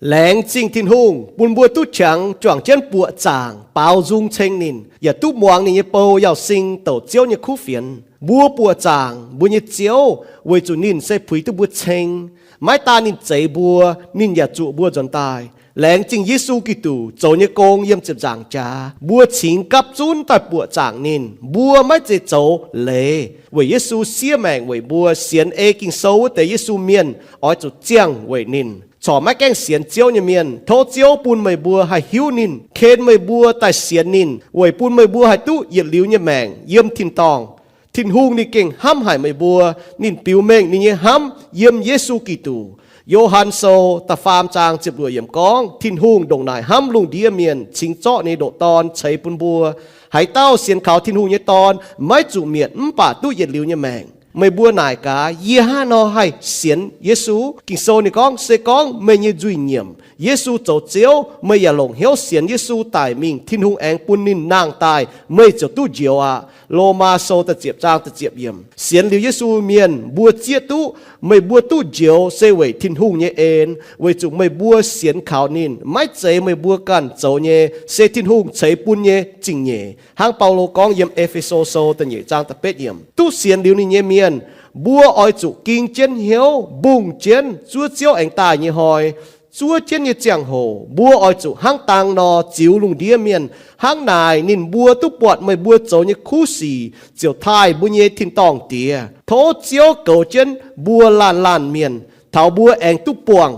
Laengz zingh Tin-Hungh bun mbuo duqv qangx juangc jienv buoqc zaangc baaux nzung ceng ninh, yaac duqv muangx ninh nyei bou Yauh Sing douc Ziouv nyei kuv fienx. Mbuo buoqc zaangc mbuo nyei Ziouv weic zuqc ninh se puix duqv mbuo ceng. Maiv daan ninh zeix mbuo, ninh yaac zuoqc mbuo nzuonx daaih. Laengz zingh Yesu Giduc zoux nyei gong yiem ziepc nzaangc jaax, mbuo cingx gapv zunv daaih buoqc zaangc ninh. Mbuo maiv zeiz zoux leiz, weic Yesu siev maengc weic mbuo. Sienx ei Ging-Sou wuov deix Yesu mienh oix zuqc ziangh weic ninh. corc maiv gaengh sienx Ziouv nyei mienh. Tov Ziouv bun meih mbuo haih hiuv ninh, ken meih mbuo daaih sienx ninh, weic bun meih mbuo haih duqv yietc liuz nyei maengc yiem tin-dorngh. Tin-Hungh ninh gengh hnamv haic meih mbuo. Ninh biux mengh ninh nyei hnamv yiem Yesu Giduc. Yo^han Sou da'faam zaang ziepc luoqc yiemc gorngv, Tin-Hungh ndongc naaic hnamv lungh ndiev mienh, cingx zorqv ninh ndoqc Dorn ceix bun mbuo. Haaix dauh sienx kaux Tin-Hungh nyei Dorn maiv zuqc mietc mv baac duqv yietc liuz nyei maengc. Meih mbuo naaic gaax, yie hnangv haaix nor haih sienx Yesu? Ging-Sou ninh gorngv, se gorngv meih nyei nzuih nyiemc, Yesu zoux Ziouv, meih yaac longc hnyouv sienx Yesu daic mingh, Tin-Hungh aengx bun ninh nangh daaih, meih ziouc duqv njoux aqv. Lomaa Sou da'ziepc zaang da'ziepc yiemc. Sienx liuz Yesu mienh mbuo zieqv duqv, meih mbuo duqv njoux se weic Tin-Hungh nyei en, weic zuqc meih mbuo sienx kaux ninh. Maiv zeiz meih mbuo ganh zoux nyei, se Tin-Hungh ceix bun nyei zingh nyeic. Hnangv Baulo gorngv yiem E^fe^so Sou da'nyeic zaang da'betv yiemc, duqv sienx liuz ninh nyei mienh, mbuo oix zuqc ging jienv hnyouv mbungh jienv zuov Ziouv aengx daaih nyei hnoi. Zuov jienv nyei ziangh hoc mbuo oix zuqc hnangv dang nor ziux lungh ndiev mienh. Hnangv naaic ninh mbuo duqv buatc meih mbuo zoux nyei kuv sic, ziouc taaih mbuo nyei tin-dorngh Diex. Tov Ziouv goux jienv mbuo laanh laanh mienh, taux mbuo aengx duqv buangh